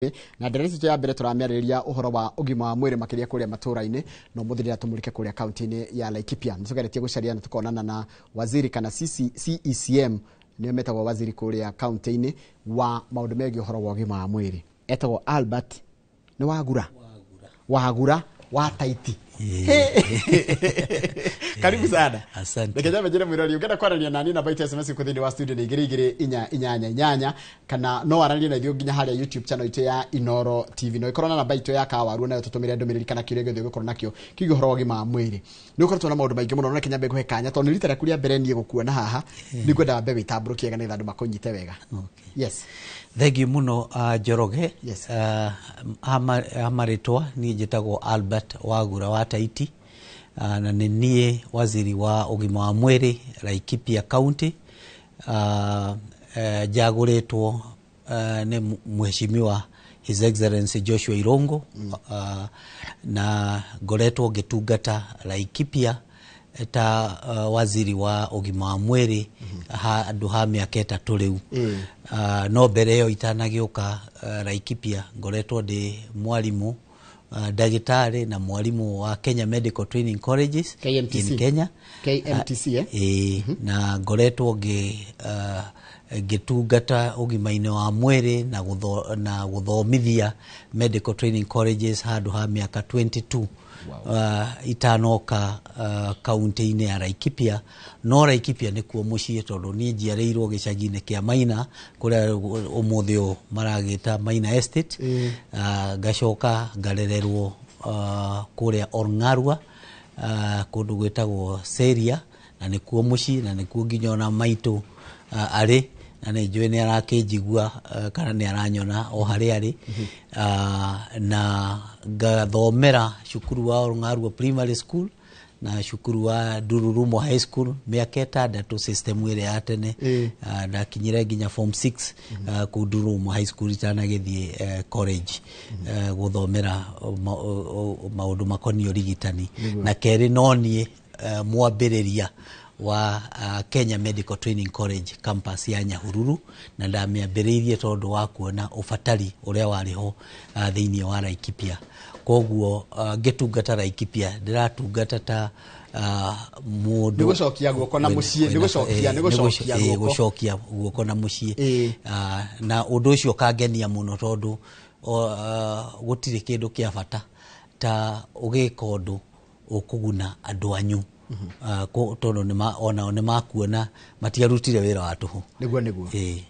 Na ndereti ya mbere tũramĩarĩrĩria ũhoro wa ũgima wa mwĩrĩ makĩria kũrĩa matũra-inĩ, no mũthĩ rĩrĩa tũmũrĩke kũrĩa kaunti-inĩ ya Laikipia. Nĩ tũgeretie gũcaria na tũkonana na waziri kana CC, CECM nĩo metagwo waziri kũrĩa kaunti-inĩ wa maũndũ megiĩ ũhoro wa ũgima wa mwĩrĩ, etagwo Albert nĩ Wagura Wagura wa Taiti. Karibu sana. Asante. Reke nyambe njĩre mwĩrori ũngĩenda kwaranĩria nani, namba itũ ya SMS ĩkũ thĩinĩ wa studio nĩ 22488, kana no aranĩrie na ithuĩ nginya harĩa YouTube channel itũ ya Inoro TV. No ĩkorwo na namba itũ ya kawaru nayo tũtũmĩre ndũmĩrĩri kana kĩũria gĩothe ũngĩkorwo nakĩo kĩgiĩ ũhoro wa ũgima wa mwĩrĩ. Nĩ ũkoretwo na maũndũ maingĩ mũno, no reke nyambe ngũhe kanya tondũ nĩ rita rĩaku rĩa mbere niĩ gũkuona haha. Nĩ ngwenda wambe wĩtambũrũkie wega nĩgetha andũ makũnyite wega. Yes. Thengiũ mũno, Njoroge. Yes. Amarĩtwa niĩ njĩtagwo Albert Wagura wa Taiti, na nĩ niĩ waziri wa ũgima wa mwĩrĩ Laikipia County. Njagũrĩtwo nĩ mheshimiwa His Excellency Joshua Irongo, na ngoretwo ngĩtungata Laikipia ta waziri wa ũgima wa mwĩrĩ handũ ha mĩaka 3 rĩu. No mbere ĩyo itanagĩũka Laikipia, ngoretwo ndĩ mwarimũ, ndagĩtarĩ na mwarimũ wa Kenya Medical Training Colleges KMTC. in Kenya. KMTC, eh? Ĩĩ, na ngoretwo ngĩtungata ũgima-inĩ wa mwĩrĩ na gũthomithia medical training colleges handũ ha mĩaka 22 itanoka kaunti-inĩ ya Laikipia. No Laikipia nĩkuo mũciĩ tondũ niĩ njiarĩirwo gĩcagi-inĩ kĩa Maina kũrĩa ũmũthĩ ũyũ maragĩta Maina Estate. Ngacoka ngarererwo kũrĩa Olng'arua, kũndũ gwĩtagwo Seria, na nĩkuo mũciĩ na nĩkuo nginya ona maitũ arĩ, na nĩ njũĩ nĩ arakĩnjigua kana nĩ aranyona o harĩa arĩ. Na ngathomera cukuru wa Olng'arua Primary School na cukuru wa Ndururumo High School mĩaka 6 system ĩrĩa ya tene. Ndakinyire nginya form 6 kũu Ndururumo High School itanagĩthiĩ college gũthomera maũndũ makoniĩ ũrigitani. Na kerĩ, no niĩ mwambĩrĩria wa Kenya Medical Training College campus ya Nyahururu, na ndamĩambĩrĩirie tondũ wa kuona ũbatari ũrĩa warĩ ho thĩinĩ wa Laikipia. Koguo ngĩtungata Laikipia ndĩratungata ta mũndũ Nĩ gũcokia guoko na mũciĩ, nĩ gũcokia, nĩ gũcokia guoko. Gũcokia guoko na mũciĩ. Na ũndũ ũcio ũkangenia mũno tondũ gũtirĩ kĩndũ kĩa bata ta ũgĩka ũndũ ũkũguna andũ anyu, tondũ onao nĩ makuona matiarutire wĩra wa tũhũ. Nĩguo.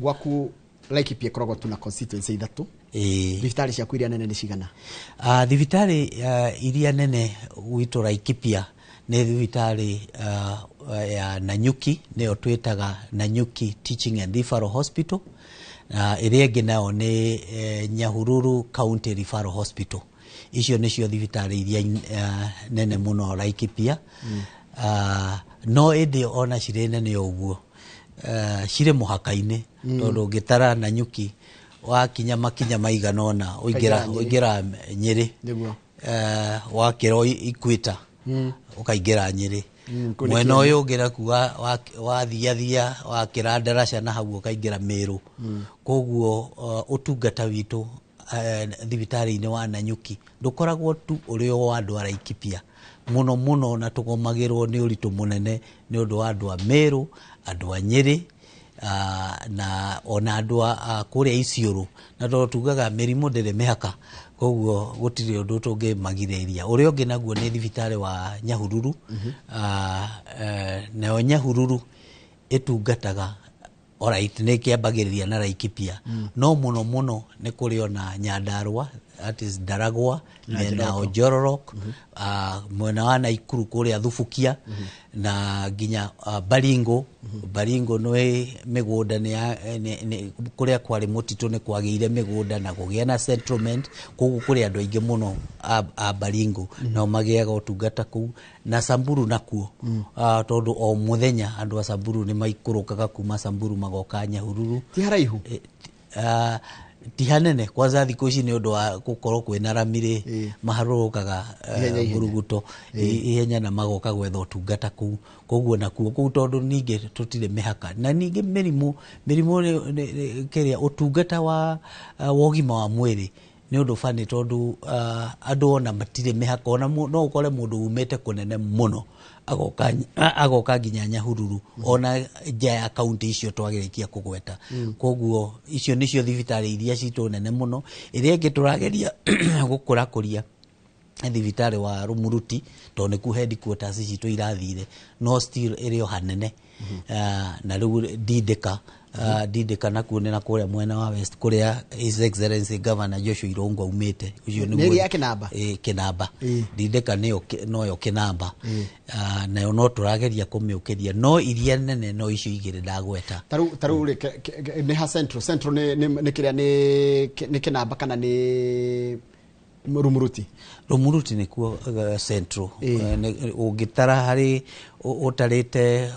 Gwaku Laikipia ĩkoragwo tu na constituency ithatũ. Thibitarĩ ciaku iria nene nĩ cigana? Thibitarĩ iria nene gwitũ Laikipia nĩ thibitarĩ ya Nanyuki, nĩyo twĩtaga Nanyuki Teaching and Referral Hospital. Ĩrĩa ĩngĩ nayo nĩ Nyahururu County Referral Hospital. Icio nĩcio thibitarĩ iria nene mũno Laikipia. No ĩndĩ ona cirĩ nene ũguo, cirĩ mũhaka-inĩ, tondũ ũngĩtara Nanyuki wakinya makinya maigana ũna ũingĩra Ũkaingĩra Nyĩrĩ. Ũingĩra Nyĩrĩ. Wakĩra Ikwĩta ũkaingĩra Nyĩrĩ. Kũu nĩ Mwena Kĩeni. ũyũ ũngĩ nakuo wathiathia wakĩra Ndaraca na hau ũkaingĩra Mĩrũ. Koguo ũtungata witũ thibitarĩ-inĩ wa Nanyuki ndũkoragwo tu ũrĩ o wa andũ a Laikipia mũno mũno, na tũgomagĩrwo nĩ ũritũ mũnene nĩ ũndũ wa andũ a Mĩrũ, andũ a Nyĩrĩ, na ona andũ a kũrĩa Isiolo, na tondũ tugaga mĩrimũ ndĩrĩ mĩhaka, koguo gũtirĩ ũndũ tũngĩmagirĩrĩria. Ũrĩa ũngĩ naguo nĩ thibitarĩ wa Nyahururu. Nayo Nyahururu ĩtungataga, alright, nĩ kĩambagĩrĩria na Laikipia, no mũno mũno nĩ kũrĩ ona Nyandarua, that is Ndaragwa, Na mĩena ya Njoroko. Njororok, mwena wa Naikuru kũrĩa Thubukia, na nginya Baringo. Baringo nĩ mĩgũnda nĩ kũrĩa kwarĩ mũtitũ nĩ kwagĩire mĩgũnda na kũgĩa na settlement, koguo kũrĩ andũ aingĩ mũno a Baringo nao magĩaga ũtungata kũu, na Samburu nakuo, tondũ o mũthenya andũ a Samburu nĩ maikũrũkaga kuma Samburu magoka Nyahururu. Ti haraihu? Ti hanene kwanza thikũ ici nĩ ũndũ wa gũkorwo kwĩna rami rĩ, maharũrũkaga Ihenya, ihenya. Nguruguto ihenya na magoka gwetha ũtungata kũu. Koguo nakuo kũu, tondũ ningĩ tũtirĩ mĩhaka na ningĩ mĩrimũ kĩrĩa ũtungata wa ũgima wa mwĩrĩ nĩ ũndũ bani, tondũ andũ ona matirĩ mĩhaka, ona no ũkore mũndũ umĩte kũnene mũno agoka nginya Nyahururu, ona nja ya kaunti icio twagĩrĩkia kũgweta. Koguo icio nĩcio thibitarĩ iria citũ nene mũno. Ĩrĩa ĩngĩ tũrageria gũkũrakũria nĩ thibitarĩ wa Rumuruti, tondũ nĩkuo headquarters citũ irathire, no still ĩrĩ o hanene. Na rĩu Ndindĩka, Ndindĩka nakuo nĩ na kũrĩa mwena wa west, kũrĩa His Excellency Governor Joshua Irungu aumĩte. Ũcio Nĩ nĩguo ĩrĩa ya Kĩnamba? Ĩ, Kĩnamba. Ndindĩka nĩyo noyo Kĩnamba. Nayo no tũrageria kũmĩũkĩria, no iria nene no icio igĩrĩ ndagweta. Tarĩu rĩ, nĩ ha Central nĩ kĩrĩa nĩ Kĩnamba kana nĩ Rumuruti? Rumuruti nĩkuo central. Ũngĩtara harĩ ũtarĩte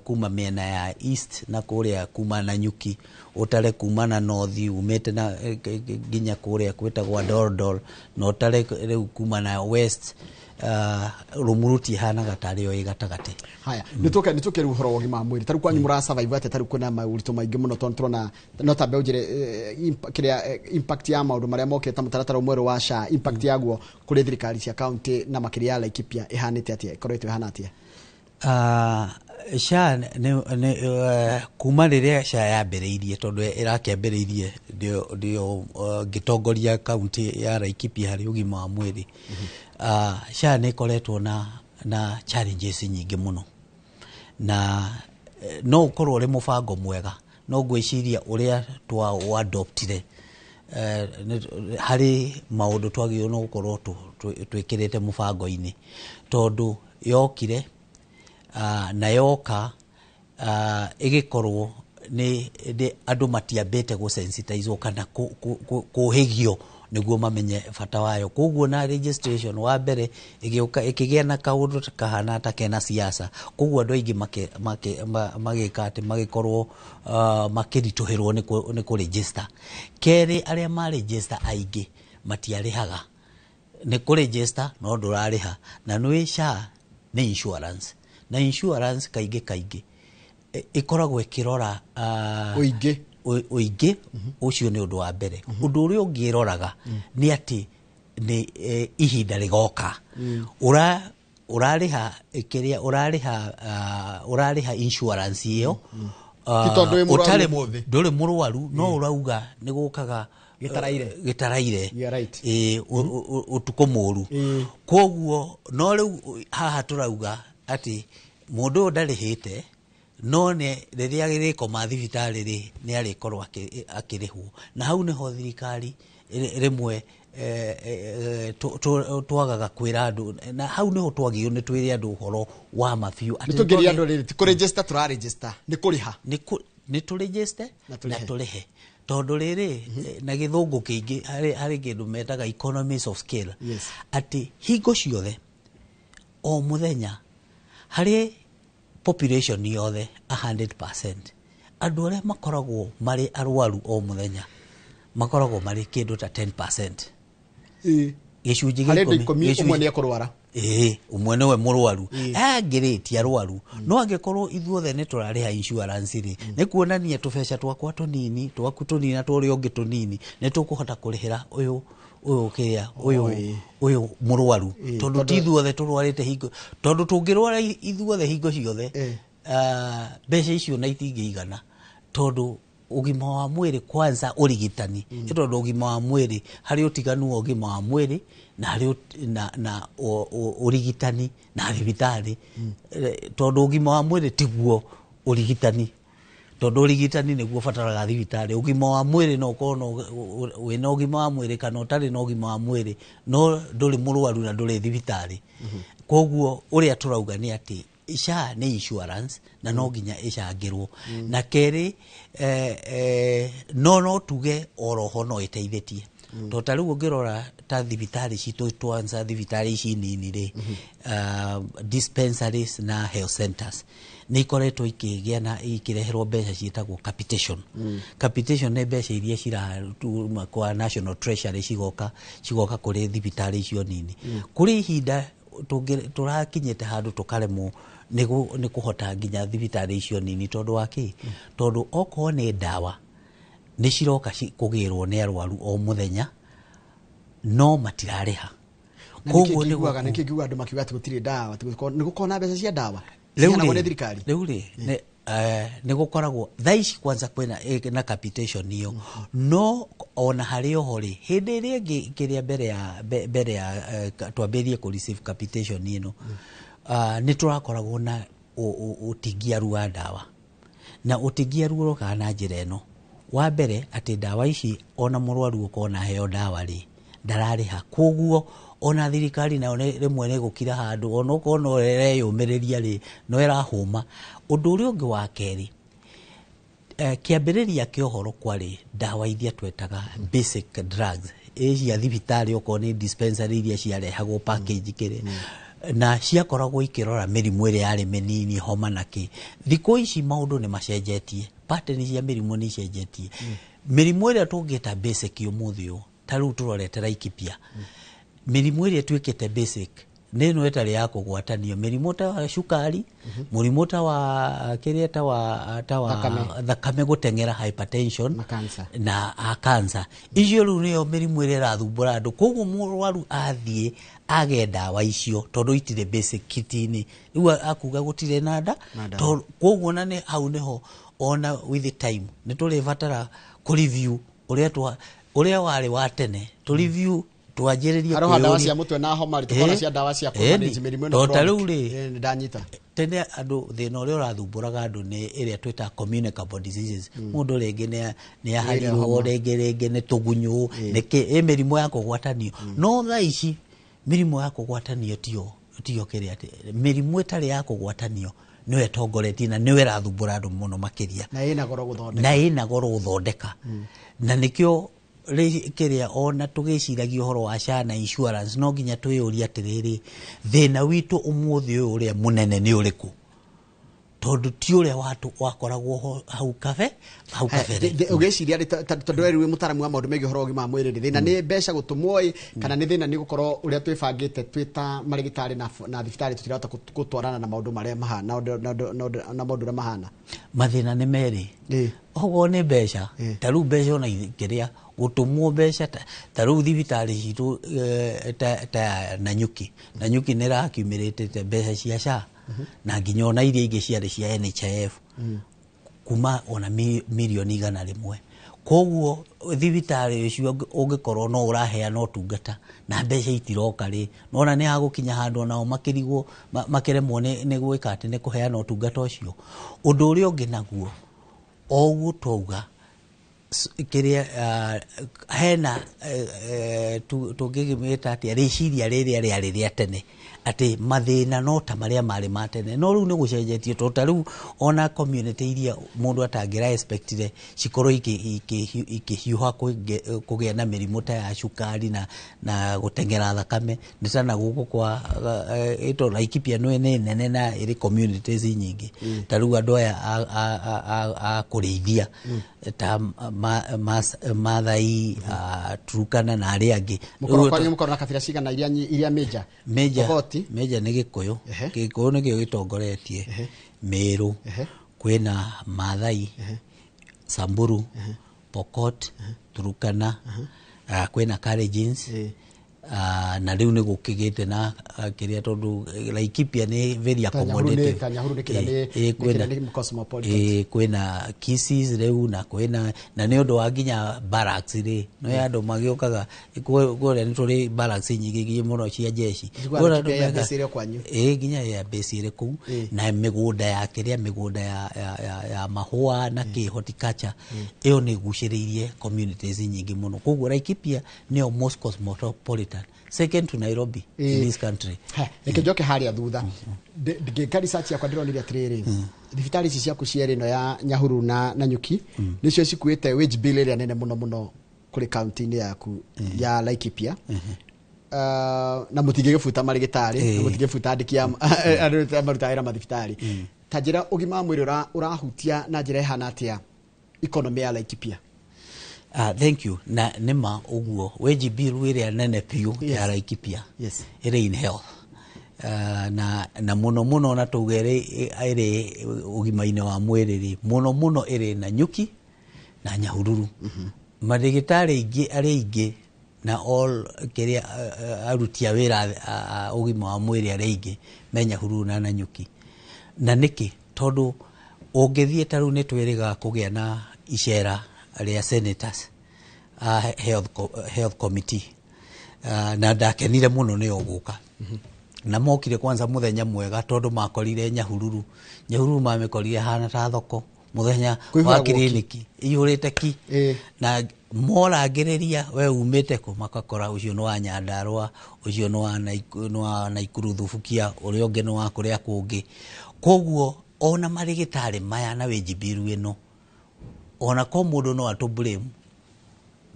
kuma mĩena ya east na kũrĩa kuma na Nyuki, ũtare kuma na north umĩte na nginya kũrĩa kwĩtagwo Dordol, na ũtare rĩu kuma na west, Rumuruti ĩhanaga tarĩ yo ĩ gatagatĩ. Haya, nĩ tũke rĩu ũhoro wa ũgima wa mwĩrĩ. Tarĩu kwanyu mũra survive atĩa? Tarĩu kwĩna maũritũ maingĩ mũno, tondũ tũrona no tambe ũnjĩre kĩrĩa impact ya maũndũ marĩa mokĩte ta mũtaratara mwerũ wa SHA, impact yaguo kũrĩ thirikari cia kaunti na makĩria ya Laikipia ĩhanĩte atĩa, ĩkoretwo ĩhana atĩa? SHA nĩ kuma rĩrĩa SHA yambĩrĩirie, tondũ ĩrakĩambĩrĩirie ndio ngĩtongoria kaunti ya Laikipia harĩ ũgima wa mwĩrĩ, SHA nĩ ĩkoretwo na challenges nyingĩ mũno, na no ũkorwo ũrĩ mũbango mwega, no ngwĩciria ũrĩa twa adoptire harĩ maũndũ twagĩrĩirwo nĩ gũkorwo twĩkĩrĩte mũbango-inĩ, tondũ yokire na yoka ĩgĩkorwo nĩ andũ matiambĩte gũsensitizwo kana kũhĩgio nĩguo mamenye bata wayo. Koguo na registration wa mbere ĩgĩũka ĩkĩgĩa na kaũndũ kahana ta kena siasa, koguo andũ aingĩ magĩka atĩ magĩkorwo makĩritũhĩrwo nĩ kũ-register. Kerĩ, arĩa ma-register aingĩ matiarĩhaga. Nĩ kũ-register no ndũrarĩha, na nĩ SHA nĩ insurance, na insurance kaingĩ kaingĩ ĩkoragwo ĩkĩrora ũingĩ. Ũingĩ ũcio nĩ ũndũ wa mbere. Ũndũ ũrĩa ũngĩ ĩroraga nĩ atĩ nĩ ihinda rĩgoka ũra ũrarĩha kĩrĩa ũrarĩha, ũrarĩha insurance ĩyo. Ti tondũ wĩ mũrwaru ũmũthĩ. Ndũrĩ mũrwaru, no ũrauga nĩ gũkaga. Gĩtaraire. Gĩtaraire. You are right. Ĩ, ũtukũ mũru. Koguo no rĩu haha tũrauga atĩ mũndũ ũyũ ndarĩhĩte, no nĩ rĩrĩa rĩkoma thibitarĩ rĩ, nĩ arĩkorwo akĩrĩhwo, na hau nĩho thirikari rĩmwe twagaga kwĩra andũ, na hau nĩho twagĩrĩirwo nĩ twĩre andũ ũhoro wa ma biũ atĩ Nĩ tũngĩria andũ rĩrĩ, ti kũ-register tũra-register, nĩ kũrĩha. Nĩ tũregister Na tũrĩhe. Na tũrĩhe, tondũ rĩrĩ na gĩthũngũ kĩingĩ harĩ kĩndũ metaga economies of scale, atĩ hingo ciothe o mũthenya harĩ population yothe 100%, andũ arĩa makoragwo marĩ arwaru o mũthenya makoragwo marĩ kĩndũ ta 10%. Gĩcunjĩ gĩa Harĩ andũ 10 10, ũmwe nĩ ekũrwara. Ĩĩ, ũmwe nĩwe mũrwaru, angĩrĩ ti arwaru. No angĩkorwo ithuothe nĩ tũrarĩha insurance rĩ, nĩ kuonania tũbeca twakwa tũnini, twaku tũnini, na tũrĩa ũngĩ tũnini, nĩ tũkũhota kũrĩhĩra ũyũ kĩrĩa ũyũ ũyũ mũrwaru, tondũ ti ithuothe tũrwarĩte hingo, tondũ tũngĩrwara ithuothe hingo ciothe, mbeca icio na itingĩigana, tondũ ũgima wa mwĩrĩ kwanza ũrigitani nĩ tondũ ũgima wa mwĩrĩ, harĩ ũtiganu wa ũgima wa mwĩrĩ na harĩ na ũrigitani na thibitarĩ. Tondũ ũgima wa mwĩrĩ tiguo ũrigitani, tondũ ũrigitani nĩguo ũbataraga thibitarĩ. Ũgima wa mwĩrĩ no ũkorwo no wĩna ũgima wa mwĩrĩ kana ũtarĩ na ũgima wa mwĩrĩ, no ndũrĩ mũrwaru na ndũrĩ thibitarĩ. Koguo ũrĩa tũrauga nĩ atĩ SHA nĩ insurance na no nginya ĩcangĩrwo. Na kerĩ, no tuge oroho no ĩteithĩtie, Tondũ ta rĩu ũngĩrora ta thibitarĩ citũ, twanza thibitarĩ ici nini rĩ, dispensaries na health centers nĩ ikoretwo ikĩgĩa na ikĩreherwo mbeca ciĩtagwo capitation. Capitation nĩ mbeca iria ciratuma kwa National Treasury cigoka kũrĩ thibitarĩ icio nini. Kũrĩ ihinda tũrakinyĩte handũ tũkaremwo nĩ kũhota nginya thibitarĩ icio nini. Tondũ wa kĩ? Tondũ okorwo nĩ ndawa nĩ ciroka kũgĩrwo nĩ arwaru o mũthenya, no matirarĩha. Na nĩkĩ ngiguaga, nĩkĩ ngiguaga andũ makiuga atĩ gũtirĩ ndawa, atĩ nĩ gũkorwo na mbeca cia ndawa Rĩu ciheanagwo rĩ, nĩ thirikari? Rĩu rĩ, nĩ gũkoragwo thaa ici kwanza kwĩna na capitation ĩyo, no ona harĩ oho rĩ, hĩndĩ ĩrĩa ĩngĩ kĩrĩa mbere ya twambĩrĩrie kũ receive capitation ĩno, nĩ tũrakoragwo na ũtingiaru wa ndawa, na ũtingiaru ũrokaga na njĩra ĩno. Wa mbere, atĩ ndawa ici ona mũrwaru ũkona heo ndawa rĩ, ndararĩha. Koguo ona thirikari nayo rĩmwe nĩ gũkira handũ, ona okorwo no ĩreyũmĩrĩria rĩ, no ĩrahũma. Ũndũ ũrĩa ũngĩ wa kerĩ, kĩambĩrĩria kĩa ũhoro kwarĩ ndawa iria twetaga basic drugs, ĩ cia thibitarĩ, okorwo nĩ dispensary, iria ciarehagwo package kĩrĩ na ciakoragwo ikĩrora mĩrimũ ĩrĩa yarĩ mĩnini, homa na kĩ. Thikũ ici maũndũ nĩ macenjetie, pattern cia mĩrimũ nĩ icenjetie. Mĩrimũ ĩrĩa tũngĩta basic ũmũthĩ ũyũ, ta rĩu tũrorete Laikipia, mĩrimũ ĩrĩa ĩtuĩkĩte basic nĩ ĩno ĩtarĩ ya kũgwatanio, mĩrimũ ta wa cukari, mũrimũ ta wa kĩrĩa, ta wa Thakame. Thakame gũteng'era, hypertension, Na cancer. Na a cancer. Icio rĩu nĩyo mĩrimũ ĩrĩa ĩrathumbũra andũ. Koguo mũrwaru athiĩ age ndawa icio tondũ itirĩ basic kit-inĩ, rĩu akuga gũtirĩ na nda. Na ndawa. Koguo na nĩ hau nĩho ona with the time nĩ tũrĩbatara kũ review ũrĩa twa ũrĩa warĩ wa tene, tũ review, twanjĩrĩrie Haroha ndawa kwĩyũria. cia mũtwe na homa rĩ, tũkona cia ndawa cia kũ-manage mĩrimũ ĩno Tondũ ta chronic. rĩu rĩ, Nĩ ndanyita. Tene andũ thĩna ũrĩa ũrathumbũraga andũ nĩ ĩrĩa twĩtaga communicable diseases. Mũndũ rĩngĩ nĩ aharirwo, homa. rĩngĩ nĩ tũgunyũ, nĩ kĩ, ĩ mĩrimũ ya kũgwatanio. No thaa ici mĩrimũ ya kũgwatanio tiyo kĩrĩa, atĩ mĩrimũ ĩtarĩ ya kũgwatanio nĩyo ĩtongoretie na nĩyo ĩrathumbũra andũ mũno makĩria. Na ĩna goro gũthondeka. Na ĩna goro gũthondeka, na nĩkĩo kĩrĩa ona tũgĩciragia ũhoro wa SHA na insurance, no nginya twĩyũrie atĩrĩrĩ, thĩna witũ ũmũthĩ ũyũ ũrĩa mũnene nĩ ũrĩkũ? Tondũ ti ũrĩa wakoragwo ho hau kabere. Ũgĩciria rĩ, tondũ we rĩu wĩ mũtaaramu wa maũndũ megiĩ ũhoro wa ũgima wa mwĩrĩ rĩ, thĩna nĩ mbeca gũtũmwo ĩ, kana nĩ thĩna nĩ gũkorwo ũrĩa twĩbangĩte twĩ ta marĩgĩtarĩ na thibitarĩ tũtirahota gũtwarana na maũndũ marĩa mahana na maũndũ ũrĩa mahana? Mathĩna nĩ merĩ. Okorwo nĩ mbeca, ta rĩu mbeca ona kĩrĩa gũtũmwo mbeca, ta rĩu thibitarĩ citũ, ta ya Nanyuki, Nanyuki nĩ ĩrakiumĩrĩte mbeca cia SHA na nginya ona iria ingĩ ciarĩ cia NHIF kuma ona mirioni 100. Koguo thibitarĩ ũcio ũngĩkorwo no ũraheana ũtungata na mbeca itiroka rĩ, nona nĩ hagũkinya handũ onao makĩrigwo, makĩremwo nĩ gwĩka atĩ nĩ kũheana ũtungata ũcio. Ũndũ ũrĩa ũngĩ naguo, o ũguo twauga, kĩrĩa hena tũngĩgĩmĩta atĩa, rĩciria rĩrĩa rĩarĩ rĩa tene atĩ mathĩna no ta marĩa marĩ ma tene, no rĩu nĩ gũcenjetie, tondũ ta rĩu ona community iria mũndũ atangĩra expectire cikorwo ikĩhiũha kũgĩa na mĩrimũ ta ya cukari na gũteng'era thakame nĩ ta na gũkũ kwa ĩto Laikipia nĩ nene na ĩrĩ communities nyingĩ. Ta rĩu andũ aya a kũrĩithia ta Mathai, Turkana na arĩa angĩ. Mũkorwo Rĩu kwanyu mũkorwo na kabira cigana iria major? Major. Pokoti. Major nĩ Gĩkũyũ. Gĩkũyũ nĩkĩo gĩtongoretie, Meru, kwĩna Mathai, Samburu, Pokot, Turkana, kwĩna Kalenjins. Na rĩu nĩ gũkĩgĩte na kĩrĩa, tondũ Laikipia nĩ very Ta Nyahururu nĩ accommodative. ta Nyahururu nĩ kĩrĩa nĩ kwĩna kĩrĩa nĩ cosmopolitan. Kwĩna Kisii rĩu na kwĩna, na nĩ ũndũ wa nginya barracks rĩ, no andũ magĩũkaga kũrĩa, nĩ tũrĩ barracks nyingĩ mũno cia jeshi. Njiguaga Kũrĩa andũ Laikipia air base ĩrĩ o kwanyu. Ĩ, nginya air base ĩrĩ kũu na mĩgũnda ya kĩrĩa, mĩgũnda ya mahũa na kĩ, horticulture ĩyo nĩ ĩgucĩrĩirie communities nyingĩ mũno. Koguo Laikipia nĩyo most cosmopolitan, second to Nairobi in this country. Reke njoke harĩa thutha. Ngĩka research yakwa, ndĩronire atĩrĩrĩ, thibitarĩ ici ciaku cierĩ, ĩno ya Nyahururu na Nanyuki, nĩcio cikuĩte wage bill ĩrĩa nene mũno mũno. Kũrĩ kaunti-inĩ yaku ya Laikipia, na mũtingĩgĩbuta marĩgĩtarĩ na mũtingĩbuta andĩki a andũ arĩa marutaga wĩra mathibitarĩ. Ta njĩra, ũgima wa mwĩrĩ ũrahutia na njĩra ĩhana atĩa economy ya Laikipia? Thank you. Na nĩma ũguo wage bill ĩrĩa nene biũ ya Laikipia ĩrĩ in health. Na mũno mũno na tuge ĩrĩ ũgima-inĩ wa mwĩrĩ rĩ, mũno mũno ĩrĩ na Nyuki na Nyahururu. Mandagĩtarĩ aingĩ, arĩa aingĩ na all kĩrĩa aruti a wĩra a ũgima wa mwĩrĩ arĩa aingĩ me Nyahururu na Nanyuki. Na nĩkĩ? Tondũ ũngĩthiĩ ta rĩu nĩ twĩrĩgaga kũgĩa na icera rĩa senators a health committee, na ndakenire mũno nĩo gũka na mokire kwanza mũthenya mwega, tondũ makorire Nyahururu. Nyahururu mamĩkorire hana ta thoko mũthenya Kũihũra wa gwoki. kiriniki iyũrĩte ki. Na morangĩrĩria we umĩte kũ, makakora ũcio nĩ wa Nyandarũa, ũcio nĩ wa Naikuru Thubukia, ũrĩa ũngĩ nĩ wa kũrĩa kũngĩ. Koguo ona marĩgĩtarĩ maya na wage bill ĩno, ona ko mũndũ no atũ blame,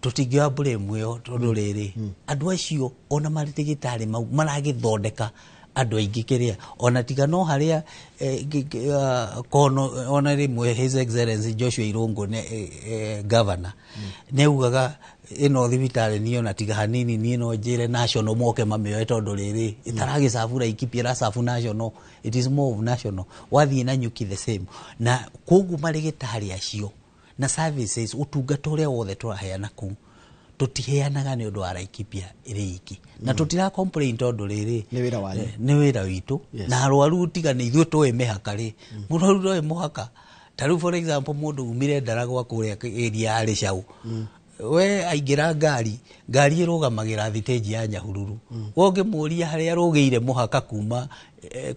tũtingĩoya blame ĩyo, tondũ rĩrĩ andũ acio ona marĩgĩtarĩ mau maragĩthondeka andũ aingĩ kĩrĩa ona tiga no harĩa kono ona rĩmwe His Excellency Joshua Irũngũ nĩ governor nĩ augaga ĩno thibitarĩ niĩ ona tiga hanini niĩ no njĩre national moke mamĩoe, tondũ rĩrĩ ĩtaragĩcabu Laikipia, ĩracabu national. It is more of national. Wathiĩ na Nyuki the same. Na koguo marĩgĩtarĩ acio na services, ũtungata ũrĩa wothe tũraheana kũu, tũtiheanaga nĩ ũndũ wa Laikipia ĩrĩ iki na tũtira complain, tondũ rĩrĩ Nĩ wĩra wanyu. Nĩ wĩra witũ. Na arwaru tiga nĩ ithuĩ tũĩ mĩhaka rĩ, mũrwaru ndoĩ mũhaka. Ta rĩu for example, mũndũ umire Ndaragwa kũrĩa area ya Rĩcaũ, we aingĩra ngari, ngari ĩrũgamagĩra thitĩnji ya Nyahururu. We ũngĩmũria harĩa arũgĩire mũhaka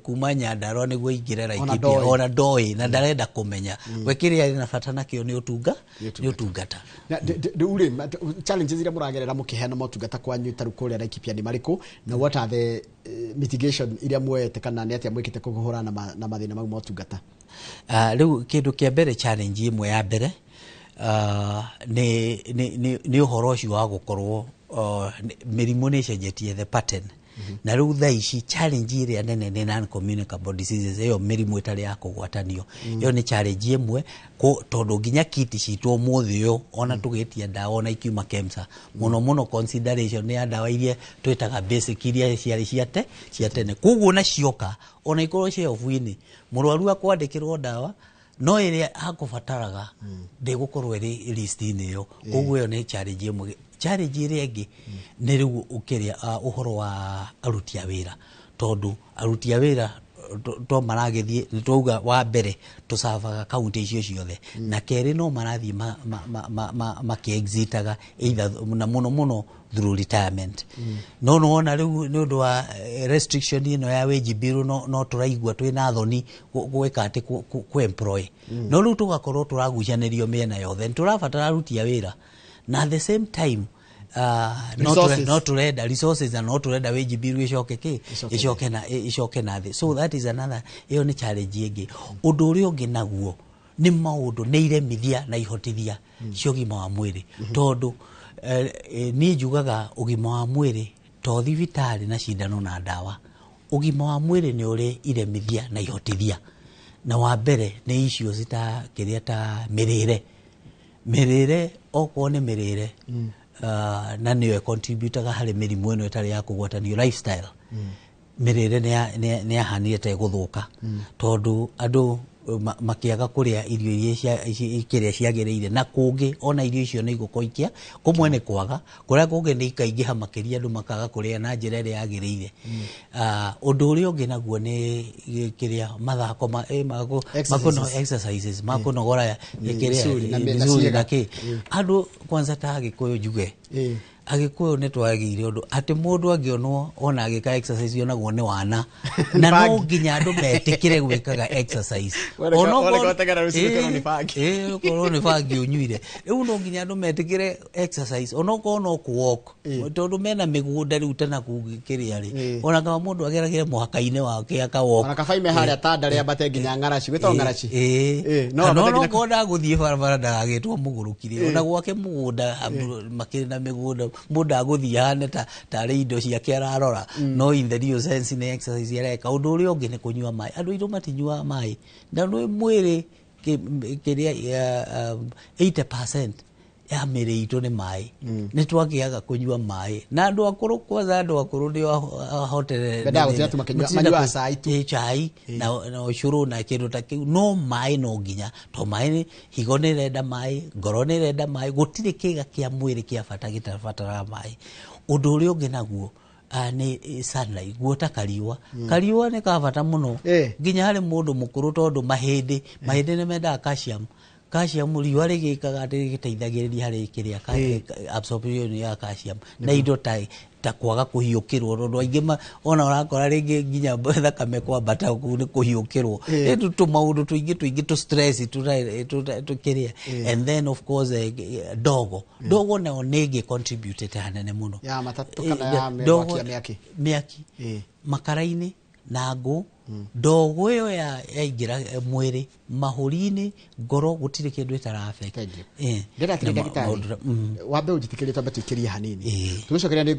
kuma Nyandarũa nĩguo aingĩre Laikipia, ndoĩ. Ona ndoĩ na ndarenda kũmenya. We kĩrĩa arĩ na bata nakĩo nĩ ũtunga, nĩ ũtungata. Na rĩu rĩ, challenges iria mũragerera mũkĩheana motungata kwanyu ta rĩu kũrĩa Laikipia nĩ marĩkũ, na what are the mitigation iria muoete, kana nĩ atĩa mwĩkĩte kũhũrana na mathĩna mau motungata? Rĩu kĩndũ kĩa mbere, challenge ĩmwe ya mbere nĩ ũhoro ũcio wa gũkorwo mĩrimũ nĩ ĩcenjetie the pattern. Na rĩu thaa ici challenge ĩrĩa nene nĩ non communicable diseases, ĩyo mĩrimũ ĩtarĩ ya kũgwatanio. Ĩyo nĩ challenge ĩmwe tondũ nginya kit citũ ũmũthĩ ũyũ ona tũgĩtia ndawa ona ikiuma KEMSA, mũno mũno consideration nĩ ya ndawa iria twĩtaga basic, iria ciarĩ cia tene. Koguo ona cioka, ona ikorwo shelf-inĩ, mũrwaru akwandĩkĩrwo ndawa no ĩrĩa akũbataraga ndĩgũkorwo ĩrĩ list-inĩ ĩyo. Koguo ĩyo nĩ challenge ĩmwe. Challenge ĩrĩa ĩngĩ nĩ rĩu ũkĩrĩa ũhoro wa aruti a wĩra, tondũ aruti a wĩra to maragĩthiĩ. Nĩ twauga wa mbere tũcavaga kaunti icio ciothe, na kerĩ no marathiĩ makĩexitaga either na mũno mũno through retirement. No nĩwona rĩu nĩ ũndũ wa restriction ĩno ya wage bill, no tũraigua twĩna thoni gwĩka atĩ kũ employ, no rĩu tũgakorwo tũragucanĩrio mĩena yothe. Nĩ tũrabatara aruti a wĩra na at the same time no Resources. No turenda resources na no turenda wage bill icoke ki Icoke. Icoke na thĩ. So that is another, ĩyo nĩ challenge ĩngĩ. Ũndũ ũrĩa ũngĩ naguo nĩ maũndũ nĩ iremithia na ihotithia cia ũgima wa mwĩrĩ, tondũ niĩ njugaga ũgima wa mwĩrĩ to thibitarĩ na cindano na ndawa. Ũgima wa mwĩrĩ nĩ ũrĩ iremithia na ihotithia, na wa mbere nĩ icio cita kĩrĩa ta mĩrĩre. Mĩrĩre, okorwo nĩ mĩrĩre, na nĩyo ĩcontributaga harĩ mĩrimũ ĩno ĩtarĩ ya kũgwatanio, lifestyle. Mĩrĩre nĩ yahanire ta ĩgũthũka, tondũ andũ makĩaga kũrĩa irio iria kĩrĩa ciagĩrĩire, na kũngĩ ona irio icio nĩ igũkorwo ikia kũmwe nĩ kwaga, kũrĩa kũngĩ nĩ ikaingĩha makĩria, andũ makaga kũrĩa na njĩra ĩrĩa yagĩrĩire. Ũndũ ũrĩa ũngĩ naguo nĩ kĩrĩa mathako Exercises. Exercises makũnogora kĩrĩa mĩsuri na mĩsuri na ciĩga. kĩ andũ kwanza ta Agĩkũyũ njuge, Agĩkũyũ nĩ twagĩire ũndũ atĩ mũndũ angĩonwo ona agĩka exercise onagwo nĩ wana, na no Bangi. nginya andũ metĩkĩre gwĩkaga exercise. Onokorwo nĩ bangi ũnyuire rĩu no nginya andũ metĩkĩre exercise onokorwo no kũ-walk tondũ mena mĩgũnda rĩu tena kũngĩkĩrĩa rĩ ona kaba mũndũ ageragĩre mũhaka-inĩ wake aka-walk ona kaba ime harĩa tanda rĩambate nginya ng'araci gwĩtagwo ng'araci no onokorwo ndagũthiĩ barabara ndagagĩtwo mũgũrũki rĩ ona gwake mũgũnda makĩrĩ na mĩgũnda mũndũ agũthiĩ ahane tarĩ indo ciake ararora no in the real sense nĩ exercise areka. Ũndũ ũrĩa ũngĩ nĩ kũnyua maĩ. Andũ aitũ matinyuaga maĩ na nĩ mwĩrĩ kĩrĩa 80% ya mĩrĩ itũ nĩ maĩ. Nĩ twakĩaga kũnyua maĩ na andũ akũrũ kwanza andũ akũrũ nĩo ahotere manyuaga cai tu chai na ũcũrũ na kĩndũ ta kĩu no maĩ no nginya to maĩ higo nĩ ĩrenda maĩ ngoro nĩ ĩrenda maĩ gũtirĩ kĩga kĩa mwĩrĩ kĩa bata gĩtabataraga maĩ. Ũndũ ũrĩa ũngĩ naguo nĩ sunlight guota kariũa. Kariũa nĩ ka bata mũno nginya harĩ mũndũ mũkũrũ tondũ mahĩndĩ nĩ mendaga calcium. Calcium riũa rĩgĩkaga atĩ rĩgĩteithagĩrĩria harĩ kĩrĩa absorption ya calcium na indo ta kwaga kũhiũkĩrwo tondũ aingĩ ona ũrakora rĩngĩ nginya thakame kwambata kũu nĩ kũhiũkĩrwo rĩu tũmaũndũ tũingĩ tũ stress tũkĩrĩa. And then of course ndogo nayo nĩ ĩngĩ contribute hanene mũno ya matatũ kana ya mĩaki mĩaki makara-inĩ na ngũ ndogo ĩyo yaingĩra mwĩrĩ mahũri-inĩ ngoro gũtirĩ kĩndũ ĩtara affect. Ndĩrenda atĩrĩ ndagĩtarĩ wambe ũnjĩtĩkĩrie twambe tũikĩrie hanini tũgĩcokeria nĩ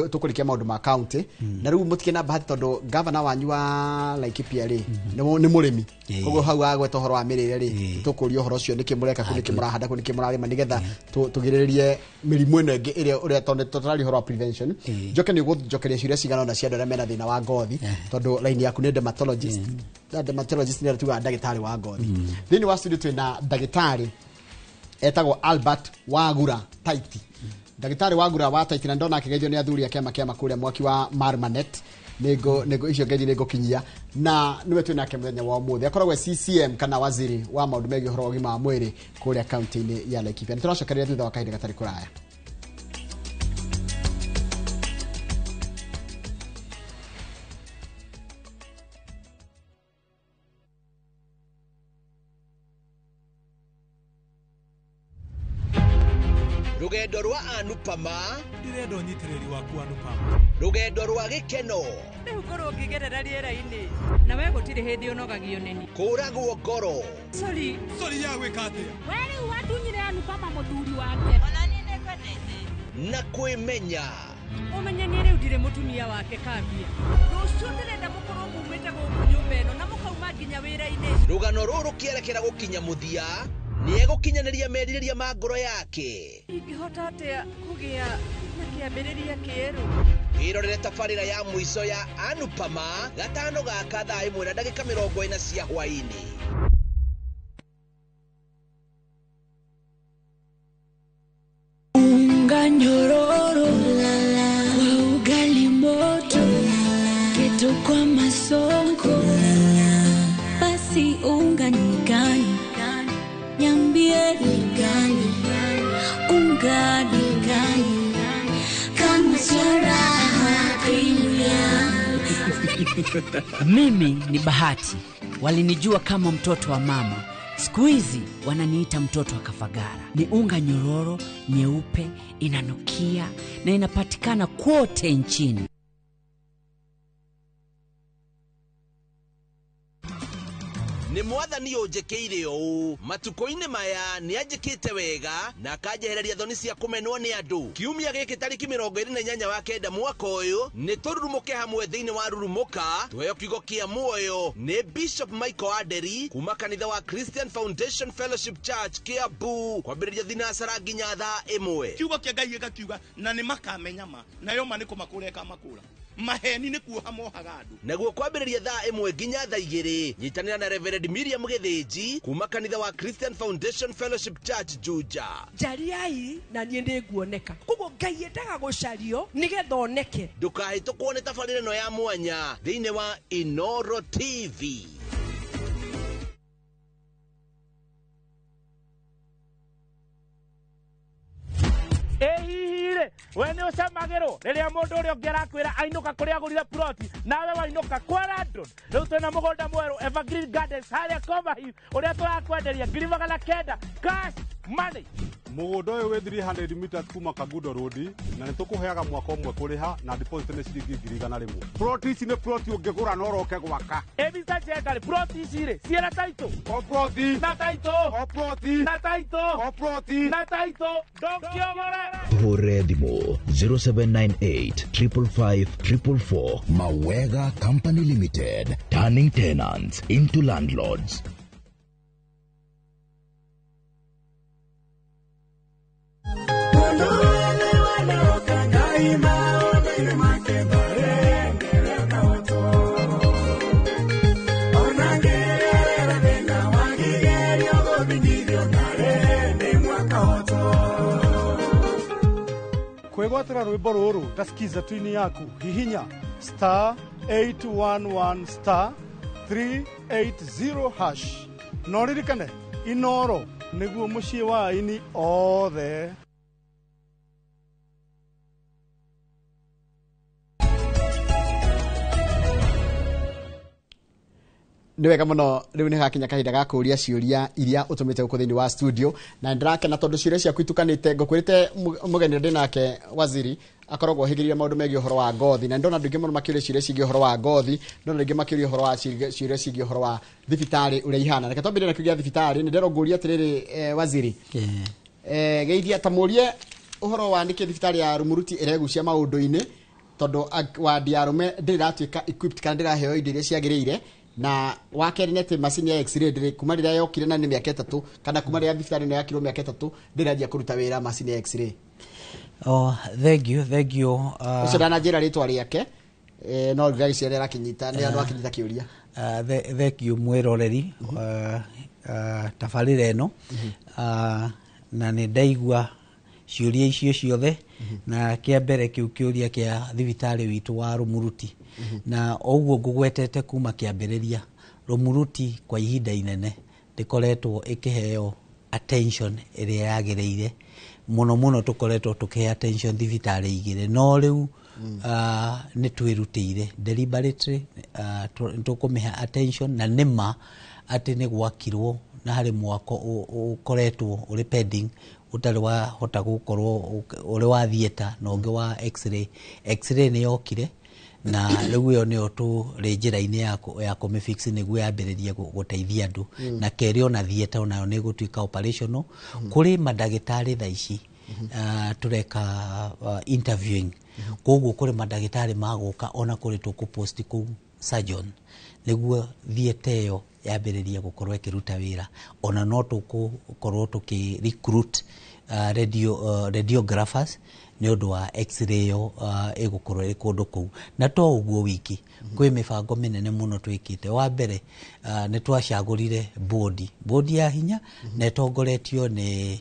tũkũrĩkia maũndũ ma county na rĩu mũtikĩ na bahati tondũ gavana wanyu wa Laikipia rĩ nĩ mũrĩmi koguo hau agweta ũhoro wa mĩrĩre rĩ tũkũria ũhoro ũcio nĩkĩ mũreka kũ nĩkĩ mũrahanda kũ nĩkĩ mũrarĩma nĩgetha tũgirĩrĩrie mĩrimũ ĩno ĩngĩ ĩrĩa ũrĩa tondũ tũraria ũhoro wa prevention. Njoke nĩ ũgũnjokeria ciũria cigana ũna cia andũ arĩa mena thĩna wa ngothi tondũ line yaku nĩ dermatologist. Na dermatologist nĩ tugaga ndagĩtarĩ wa ngothi. Thĩinĩ wa studio twĩna ndagĩtarĩ etagwo Albert Wagura Taiti. Ndagĩtarĩ Wagura wa Taiti na ndona akĩgeithio nĩ athuri a kĩama kĩa kũrĩa mwaki wa Marmanet nĩngũ icio ngeithi nĩngũkinyia na nĩwe twĩ nake mũthenya wa ũmũthĩ. Akoragwo CCM kana waziri wa maũndũ megiĩ ũhoro wa ũgima wa mwĩrĩ kũrĩa kaunti-inĩ ya Laikipia. Nĩtũracokereria thutha wa kahinda gatarĩ kũraya. Rugendo rwa Anupama ndirenda ũnyitĩrĩri waku Anupama. Rugendo rwa gĩkeno rĩu ngorwo ngĩgerera rĩera-inĩ na we gũtirĩ hĩndĩ ũnogagio nĩni kũragwo ngoro sorry sorry ya gwĩka atĩa we rĩu watunyire Anupama mũthuri wake ona niĩ nĩngwendete na kwĩmenya ũmenye niĩ rĩu ndirĩ mũtumia wake kambia rũciũ ndĩrenda mũkorwo mumĩte gũkũ nyũmba ĩno na mũkauma nginya wĩra-inĩ. Rũgano rũrũ rũkĩerekera gũkinya mũthia nĩegũkinyanĩria merirĩria ma ngoro yake. Ingĩhota atĩa kũgĩa na kĩambĩrĩria kĩerũ? Ĩrorere tabarĩra ya mũico ya Anupama gatano gaka thaa 1:40 cia hwaĩ-inĩ. Unga nyororo kwa ugali moto keto kwa masonko basi unga ni gani niambie ni gani unga ni gani kama sharaha premium. Mimi ni Bahati, walinijua kama mtoto wa mama. Siku hizi wananiita mtoto wa Kafagara. Ni unga nyororo, nyeupe, inanukia na inapatikana kote nchini. Nĩ mwathani ũnjĩkĩire ũũ matukũ-inĩ maya nĩ anjĩkĩte wega na akanjehereria thoni cia kũmenwo nĩ andũ. Kiumia gĩkĩ tarĩki 28 wa 9 mwaka ũyũ nĩ tũrurumũke hamwe thĩinĩ wa Rurumũka tuheo kiugo kĩa muoyo nĩ Bishop Michael Aderi kuma kanitha wa Christian Foundation Fellowship Church Kiambu kwambĩrĩria thinacara nginya thaa 1. Kiugo kĩa Ngai gĩgakiuga na nĩ makamenya ma nayo ma nĩ kũmakũra ĩkamakũra maheni nĩ kuoha mohaga andũ. Naguo kwambĩrĩria thaa 1 nginya thaa 2 nyitanĩra na Reverend Miriam Gĩthĩnji kuma kanitha wa Christian Foundation Fellowship Church Juja. Njariai na niĩ nĩnguoneka koguo Ngai endaga gũcario nĩgetha oneke. Ndũkahĩtũkwo nĩ tabarĩra ĩno ya mwanya thĩinĩ wa Inoro TV. Ehihire We nĩ ũcamagĩrwo rĩrĩa mũndũ ũrĩa ũngĩ arakwĩra ainũka kũrĩa agũrire ploti, nawe wainũka kwa landlord. Rĩu twĩna mũgũnda mwerũ Evergreen Gardens harĩa Komahi, ũrĩa tũrakwenderia 900,000 cash money. Mũgũnda ũyũ wĩ 300 meters kuma Kangundo Road, na nĩ tũkũheaga mwaka ũmwe kũrĩha, na deposit nĩ ciringi 100,000. Ploti ici nĩ ploti ũngĩgũra na ũroke gwaka. Ĩ Mr. Njenga rĩ, ploti ici rĩ ciĩna title? O ploti na title, o ploti na title, o ploti na title, ndũngĩogore. Hũre thimũ 0798 555 444. Mawega Company Limited, turning tenants into landlords. Kwĩgwatĩra rwĩmbo rũrũ ta skiza twini yaku, hihinya star 811 star 380 hash, na ũririkane Inoro nĩguo mũciĩ wa aini othe. Nĩ wega mũno, rĩu nĩ hakinya kahinda ga kũũria ciũria iria ũtũmĩte gũkũ thĩinĩ wa studio, na nĩndĩrakena tondũ ciũria ciaku itukanĩte. Ngũkwĩrĩte mũgeni ũrĩa ndĩ nake waziri akoragwo ohĩgĩrĩire maũndũ megiĩ ũhoro wa ngothi, na nĩndona andũ aingĩ mũno makĩũria ciũria ciĩgiĩ ũhoro wa ngothi, ndona aingĩ makĩũria ũhoro wa ciũria ciĩgiĩ ũhoro wa thibitarĩ ũrĩa ihana. Reke twambĩrĩrie na kĩũria gĩa thibitarĩ. Nĩ ndĩrona ngũria atĩrĩrĩ, waziri, geithia ta mũrie ũhoro wa nĩkĩ thibitarĩ ya Rumuruti ĩregucia maũndũ-inĩ, tondũ wandi ya arũme ndĩrĩ ĩratuĩka equipped kana ndĩraheo indo iria ciagĩrĩire, na wa kerĩ nĩ atĩ macini ya x-ray ndĩrĩ kuma rĩrĩa yokire, na nĩ mĩaka 3, kana kuma rĩrĩa thibitarĩ ĩno yakirwo mĩaka 3 ndĩrĩ ĩranjia kũruta wĩra macini ya x-ray. Oh, thank you, thank you. Ũcio ndananjĩra rĩtwa rĩake, no ndĩragĩciria nĩ arakinyita, nĩ akinyita kĩũria. Thank you mwĩroreri tabarĩra ĩno, na nĩ ndaigua ciũria icio ciothe, na kĩa mbere kĩu kĩũria kĩa thibitarĩ witũ wa Rumuruti, na o ũguo ngũgwetete kuma kĩambĩrĩria, Rumuruti kwa ihinda inene ndĩkoretwo ĩkĩheo attention ĩrĩa yagĩrĩire. Mũno mũno tũkoretwo tũkĩhe attention thibitarĩ igĩrĩ, no rĩu nĩ twĩrutĩire deliberately, tũkũmĩhe attention, na nĩma atĩ nĩ gwakirwo na harĩ mwako ũkoretwo ũrĩ pending ũtarĩ wahota gũkorwo ũrĩ wa theatre na ũngĩ wa x-ray. X-ray nĩ yokire, na rĩu ĩyo nĩyo tũrĩ njĩra-inĩ ya kũmĩfix nĩguo yambĩrĩrie gũteithia andũ. Na kerĩ, ona theatre onayo nĩ ĩgũtuĩka operational. Kũrĩ mandagĩtarĩ thaa ici tũreka interviewing, koguo kũrĩ mandagĩtarĩ magũka, ona kũrĩ tũkũpost kũu surgeon nĩguo theatre ĩyo yambĩrĩrie gũkorwo ĩkĩruta wĩra. Ona no tũgũkorwo tũkĩ recruit radiographers nĩ ũndũ wa x-ray ĩyo ĩgũkorwo ĩrĩ kũndũ kũu. Na to ũguo wiki, kwĩ mĩbango mĩnene mũno twĩkĩte. Wa mbere, nĩ twacagũrire bodi ya hinya, na ĩtongoretio nĩ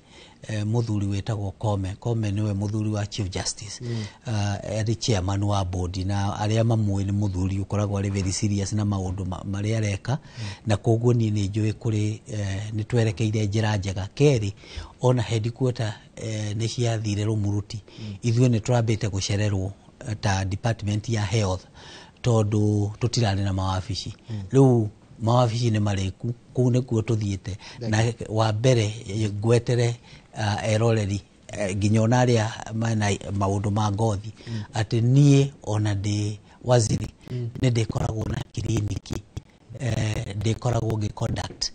mũthuri wĩtagwo Kome. Kome nĩwe mũthuri wa Chief Justice, arĩ chairman wa bodi, na arĩa mamũĩ nĩ mũthuri ũkoragwo arĩ very serious na maũndũ marĩa areka, na koguo niĩ nĩ njũĩ kũrĩ nĩ twerekeire njĩra njega. Kerĩ, ona headquarter nĩ ciathire Rumuruti. Ithuĩ nĩ tũrambĩte gũcererwo ta department ya health tondũ tũtirarĩ na mawabici. Rĩu mawabici nĩ marĩku, kũu nĩkuo tũthiĩte. Na wa mbere ngwetere eroreri, nginya ona arĩa mena maũndũ ma ngothi, atĩ niĩ ona ndĩ waziri nĩ ndĩkoragwo na kiriniki ndĩkoragwo ngĩ conduct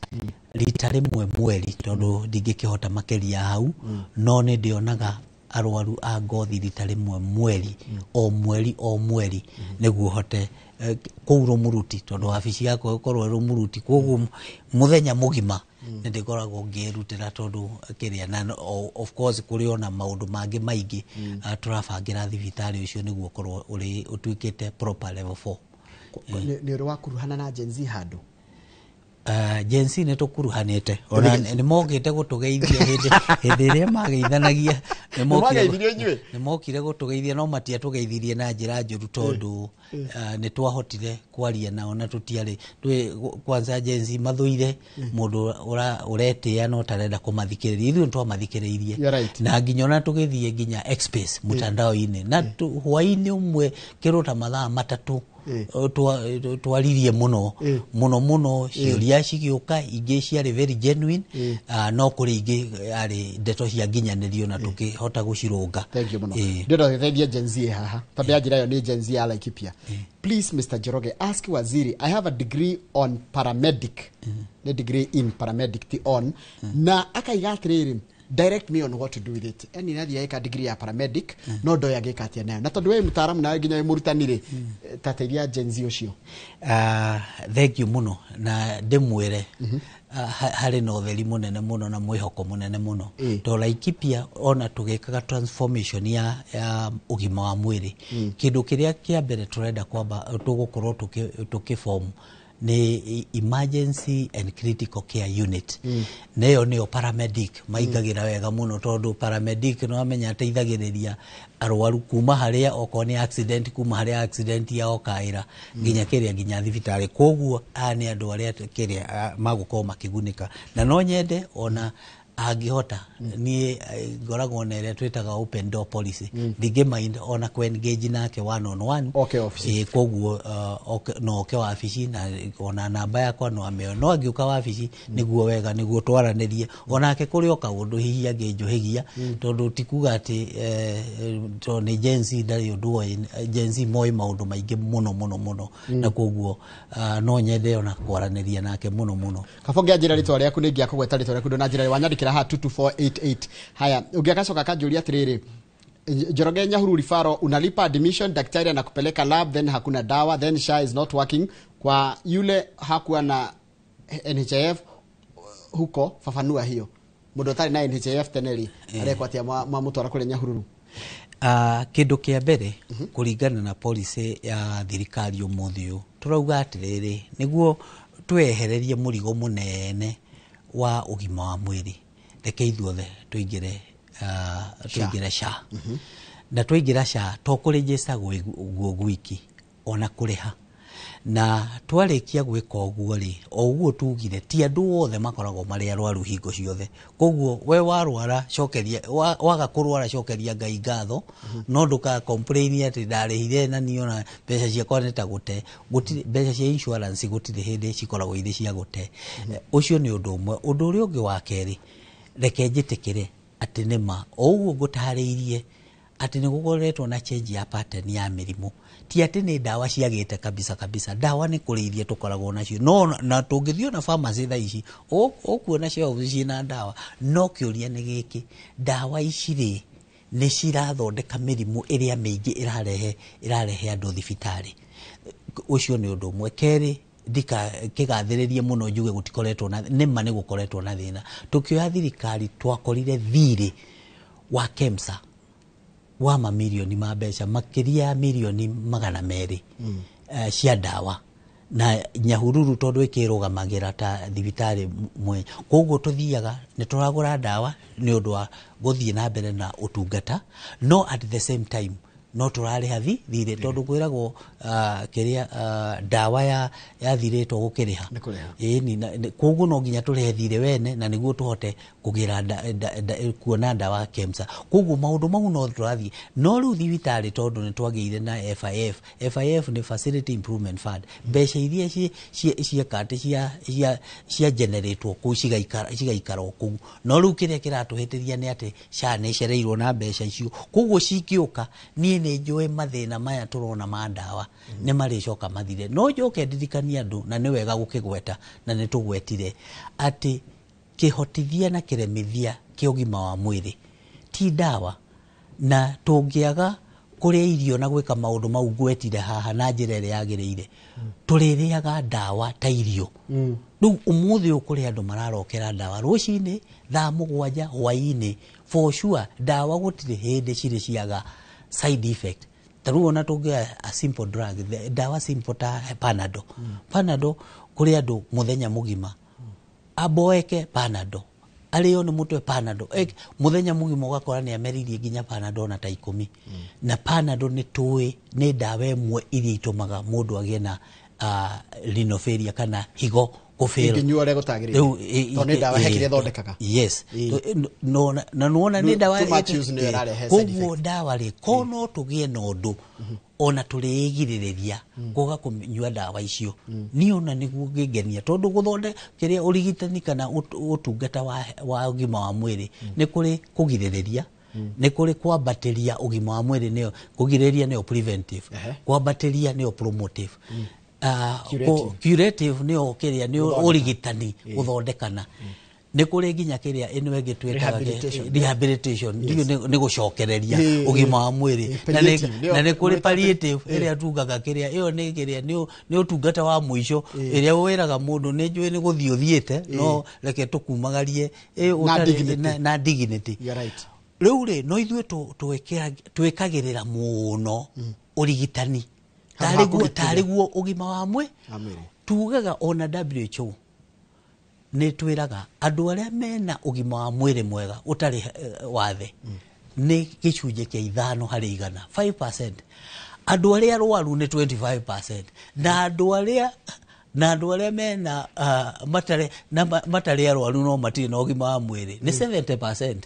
rita rĩmwe mweri, tondũ ndingĩkĩhota makĩria hau, no nĩ ndĩonaga arwaru a ngothi rita rĩmwe mweri, o mweri o mweri, nĩguo hote kũu Rumuruti, tondũ wabici yakwa ĩkorwo ĩ Rumuruti, koguo mũthenya mũgima nĩ ndĩkoragwo ngĩrutĩra, tondũ kĩrĩa na of course kũrĩ ona maũndũ mangĩ maingĩ tũrabangĩra thibitarĩ ũcio nĩguo ũkorwo ũrĩ ũtuĩkĩte proper level 4. Nĩ ũrĩ wakuruhana na Gen Z handũ? Gen Z nĩ tũkuruhanĩte, ona nĩ mokĩte gũtũgeithia hĩndĩ ĩrĩa mageithanagia. Nĩmageithirio inyuĩ? Nĩ mokire gũtũgeithia, no matiatũgeithirie na njĩra njũru, tondũ nĩ twahotire kwaria nao na tũtiarĩ kwanza Gen Z mathũire mũndũ ũretĩĩa no tarenda kũmathikĩrĩria. Ithuĩ nĩ twamathikĩrĩirie. You're right. Na nginya ona tũgĩthiĩ nginya X-Space mtandao-inĩ na hwaĩ-inĩ ũmwe kĩrũ ta mathaa 3 twaririe mũno mũno mũno. Ciũria cigĩũka, ingĩ ciarĩ very genuine, no kũrĩ ingĩ arĩ ndeto cia nginyanĩrio na tũkĩhota gũcirũnga. Thank you mũno. Ndĩrenda gũteithia Gen Z haha, tondũ ya njĩra ĩyo nĩ Gen Z ya Laikipia. Please, Mr. Njoroge, ask waziri, I have a degree on paramedic, nĩ degree in paramedic, ti on, na akaiga atĩrĩrĩ, direct me on what to do with it. Yani nathiĩ eka degree ya paramedic, no ndoĩ angĩka atĩa nayo, na tondũ we mũtaaramu nawe nginya wĩ mũrutani rĩ, tateithia Gen Z ũcio. Thank you mũno, na ndĩmwĩre harĩ na ũtheri mũnene mũno na mwĩhoko mũnene mũno, tondũ Laikipia ona tũgĩkaga transformation ya ũgima wa mwĩrĩ, kĩndũ kĩrĩa kĩa mbere tũrenda kwamba tũgũkorwo tũkĩform nĩ emergency and critical care unit. Na ĩyo nĩyo paramedic maingagĩra wega mũno, tondũ paramedic nĩ wamenya ateithagĩrĩria arwaru kuma harĩa okorwo nĩ accident, kuma harĩa accident ya okaĩra nginya kĩrĩa nginya thibitarĩ. Koguo aya nĩ andũ arĩa kĩrĩa magũkorwo makĩgunĩka, na no nyende ona angĩhota niĩ ngoragwo na ĩrĩa twĩtaga open door policy, ndingĩ mind ona kũ engage nake one on one. Okay, office. Koguo no oke wabici, na ona namba yakwa no ameo, no angĩũka wabici nĩguo wega, nĩguo twaranĩrie onake kũrĩ o kaũndũ hihi angĩnjũhĩgia, tondũ ti kuga atĩ tondũ nĩ Gen Z ndarĩ ũndũ oĩ. Gen Z moĩ maũndũ maingĩ mũno mũno mũno, na koguo no nyende ona kwaranĩria nake mũno mũno. Kaba ũngĩanjĩra rĩtwa rĩaku nĩ ingĩakũgweta rĩtwa rĩaku, ndũnanjĩra, wanyandĩkĩra haha 22488. Haya, ũngĩ agacoka akanjũria atĩrĩrĩ, Njoroge, Nyahururu referral unalipa admission, daktari anakupeleka lab, then hakuna dawa, then SHA is not working kwa yule hakuwa na NHIF huko. Fafanua hiyo. Mũndũ ũtarĩ na NHIF tene rĩ, arekwo atĩa mwamũtwara kũrĩa Nyahururu? Kĩndũ kĩa mbere, kũringana na policy ya thirikari ũmũthĩ ũyũ, tũrauga atĩrĩrĩ, nĩguo twehererie mũrigo mũnene wa ũgima wa mwĩrĩ, reke ithuothe tũingĩre SHA. Na twaingĩra SHA, to kũregister guo gwiki, ona kũrĩha. Na twarĩkia gwĩka ũguo rĩ, o ũguo tugire, ti andũ othe makoragwo marĩ arwaru hingo ciothe. Koguo we warwara cokeria, waga kũrwara cokeria Ngai ngatho, no ndũka complain atĩ ndarĩhire na niĩ ona mbeca ciakwa nĩ ta gũte. Gũtirĩ mbeca cia insurance, gũtirĩ hĩndĩ cikoragwo irĩ cia gũte. Ũcio nĩ ũndũ ũmwe. Ũndũ ũrĩa ũngĩ wa kerĩ, reke njĩtĩkĩre atĩ nĩma o ũguo ngũtarĩirie atĩ nĩ gũkoretwo na change ya pattern ya mĩrimũ, ti atĩ nĩ ndawa ciagĩte kabisa kabisa. Ndawa nĩ kũrĩ iria tũkoragwo nacio, no na tũngĩthiĩ ona pharmacy thaa ici ũkuona shelves ciĩna ndawa. No kĩũria nĩ gĩkĩ, ndawa ici rĩ, nĩ cirathondeka mĩrimũ ĩrĩa mĩingĩ ĩrarehe andũ thibitarĩ? Ũcio nĩ ũndũ ũmwe. Kerĩ, ndika kĩgathĩrĩrie mũno njuge gũtikoretwo na nĩma, nĩ gũkoretwo na thĩna. Tũkĩoya thirikari twakorire thirĩ wa KEMSA wa mamirioni ma mbeca makĩria ya mirioni 200 cia ndawa, na Nyahururu tondũ ĩkĩrũgamagĩra ta thibitarĩ mwe, koguo tũthiaga nĩ tũragũra ndawa nĩ ũndũ wa gũthiĩ na mbere na ũtungata, no at the same time no tũrarĩha thirĩ, tondũ kwĩragwo kĩrĩa ndawa ya thirĩ to gũkĩrĩha. Nĩ kũrĩha. Ĩni koguo no nginya tũrĩhe thirĩ wene na nĩguo tũhote kũgĩra kuona ndawa KEMSA. Koguo maũndũ mau no tũrathiĩ, no rĩu thibitarĩ tondũ nĩ twagĩire na FIF, FIF nĩ Facility Improvement Fund, mbeca iria cieka atĩ cia generatwo kũu cigaikara o kũu. No rĩu kĩrĩa kĩratũhĩtĩria nĩ atĩ SHA nĩ ĩcereirwo na mbeca icio. Koguo cingĩũka, niĩ nĩ njũĩ mathĩna maya tũrona ma ndawa nĩ marĩcoka mathire. No njoke ndirikanie andũ, na nĩ wega gũkĩgweta na nĩ tũgwetire, atĩ kĩhotithia na kĩremithia kĩa ũgima wa mwĩrĩ ti ndawa, na tũngĩaga kũrĩa irio na gwĩka maũndũ mau ngwetire haha na njĩra ĩrĩa yagĩrĩire, tũrĩrĩaga ndawa ta irio. Rĩu ũmũthĩ ũyũ kũrĩ andũ mararokera ndawa rũcinĩ thaa 7, hwaĩ-inĩ. For sure ndawa gũtirĩ hĩndĩ cirĩ ciaga side effect. Ta rĩu ona tũngĩoya a simple drug, ndawa simple ta Panado. Panado kũrĩ andũ mũthenya mũgima aboeke Panado, arĩo nĩ mũtwe Panado, mũthenya mũgima ũgakora nĩ ameririe nginya Panado ona ta 10. Na Panado nĩ tũĩ nĩ ndawa ĩmwe iria itũmaga mũndũ agĩe na renal failure kana higo kũfail. Ingĩnyua ũrĩa gũtagĩrĩire. Rĩu, Tondũ nĩ ndawa he kĩrĩa ĩthondekaga. Yes. No, na nĩwona nĩ ndawa Too much use nĩyo ĩrarehe side. Koguo ndawa rĩ, ko no tũgĩe na ũndũ ona tũrĩgirĩrĩria kwaga kũnyua ndawa icio, niĩ ona nĩguo ngĩngenia, tondũ gũthonde kĩrĩa ũrigitani kana ũtungata wa ũgima wa mwĩrĩ nĩ kũrĩ kũgirĩrĩria, nĩ kũrĩ kwambatĩria ũgima wa mwĩrĩ. Nĩyo kũgirĩrĩria, nĩyo preventive, kwambatĩria nĩyo promotive, Curative. Curative nĩyo kĩrĩa nĩ Gũthondeka. ũrigitani, gũthondekana. Nĩ kũrĩ nginya kĩrĩa ĩno ĩngĩ twĩtaga Rehabilitation. Rehabilitation. Ndiũĩ nĩ gũcokereria ũgima wa mwĩrĩ. Palliative, Na nĩ kũrĩ nĩyo- palliative ĩrĩa tugaga kĩrĩa ĩyo nĩ kĩrĩa nĩ ũtungata wa mũico ĩrĩa wĩraga mũndũ, nĩ njũĩ nĩ gũthiĩ ũthiĩte, no reke tũkumagarie Na dignity. Na dignity. You're right. Rĩu rĩ, no ithuĩ twĩkagĩrĩra mũno ũrigitani Handũ ha tarĩ guo kũgitĩra. Tarĩ guo ũgima wa mwĩ Wa mwĩrĩ. Tugaga ona WHO nĩ twĩraga andũ arĩa mena ũgima wa mwĩrĩ mwega ũtarĩ wathe nĩ gĩcunjĩ kĩa 5%, 5%. Andũ arĩa arwaru nĩ 25%, na andũ arĩa mena matarĩ na matarĩ arwaru no matirĩ na ũgima wa mwĩrĩ nĩ 70%.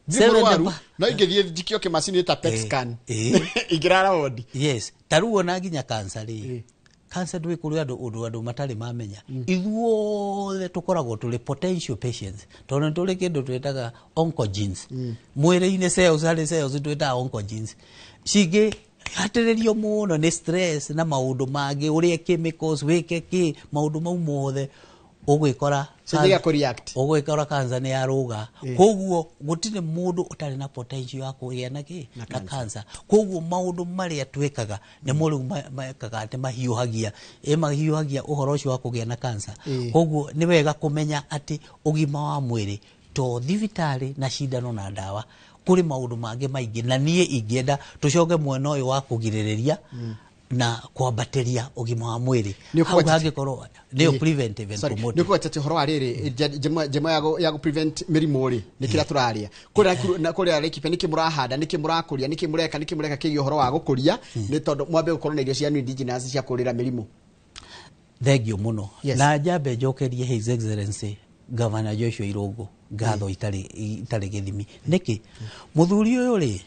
Ndi mũrwaru no ingĩthiĩ njikio kĩmacini ta PET scan ingĩrara wodi. Yes, ta rĩu ona nginya cancer rĩ, cancer ndwĩ kũrĩ andũ ũndũ andũ matarĩ mamenya, ithuothe tũkoragwo tũrĩ potential patients, tondũ nĩ tũrĩ kĩndũ twĩtaga oncogenes mwĩrĩ-inĩ, cells, harĩ cells twĩtaga oncogenes cingĩ hatĩrĩrio mũno nĩ stress na maũndũ mangĩ, ũrĩe chemicals, wĩke kĩ, maũndũ mau mothe, ũgwĩkora Cinjagia kũ-react. Ũgwĩkora cancer nĩ yarũga. Koguo gũtirĩ mũndũ ũtarĩ na potential ya kũgĩa na kĩ, na cancer. Koguo maũndũ marĩa twĩkaga nĩmo rĩu mekaga atĩ mahiũhagia ĩ mahiũhagia ũhoro ũcio wa kũgĩa na cancer. Koguo nĩ wega kũmenya atĩ ũgima wa mwĩrĩ to thibitarĩ na cindano na ndawa, kũrĩ maũndũ mangĩ maingĩ, na niĩ ingĩenda tũcoke mwena ũyũ wa kũgirĩrĩria na kwambatĩria ũgima wa mwĩrĩ Nĩ hau ũkũgweta- hangĩkorwo nĩyo preventive and Sorry, nĩ promotive. ũkũgweta atĩ ũhoro wa rĩrĩ njema ya gũ prevent mĩrimũ rĩ, nĩ kĩrĩa tũraria kũrĩa na kũrĩa Laikipia, nĩkĩ mũrahanda, nĩkĩ mũrakũria, nĩkĩ mũreka kĩgiĩ ũhoro wa gũkũria, nĩ tondũ mwambe gũkorwo na irio cianyu indigenous cia kũrĩra mĩrimũ. Thank you mũno. Yes. Na njambe njokerie His Excellency Governor Joshua Irũngũ ngatho itarĩ gĩthimi. Nĩkĩ mũthuri ũyũ rĩ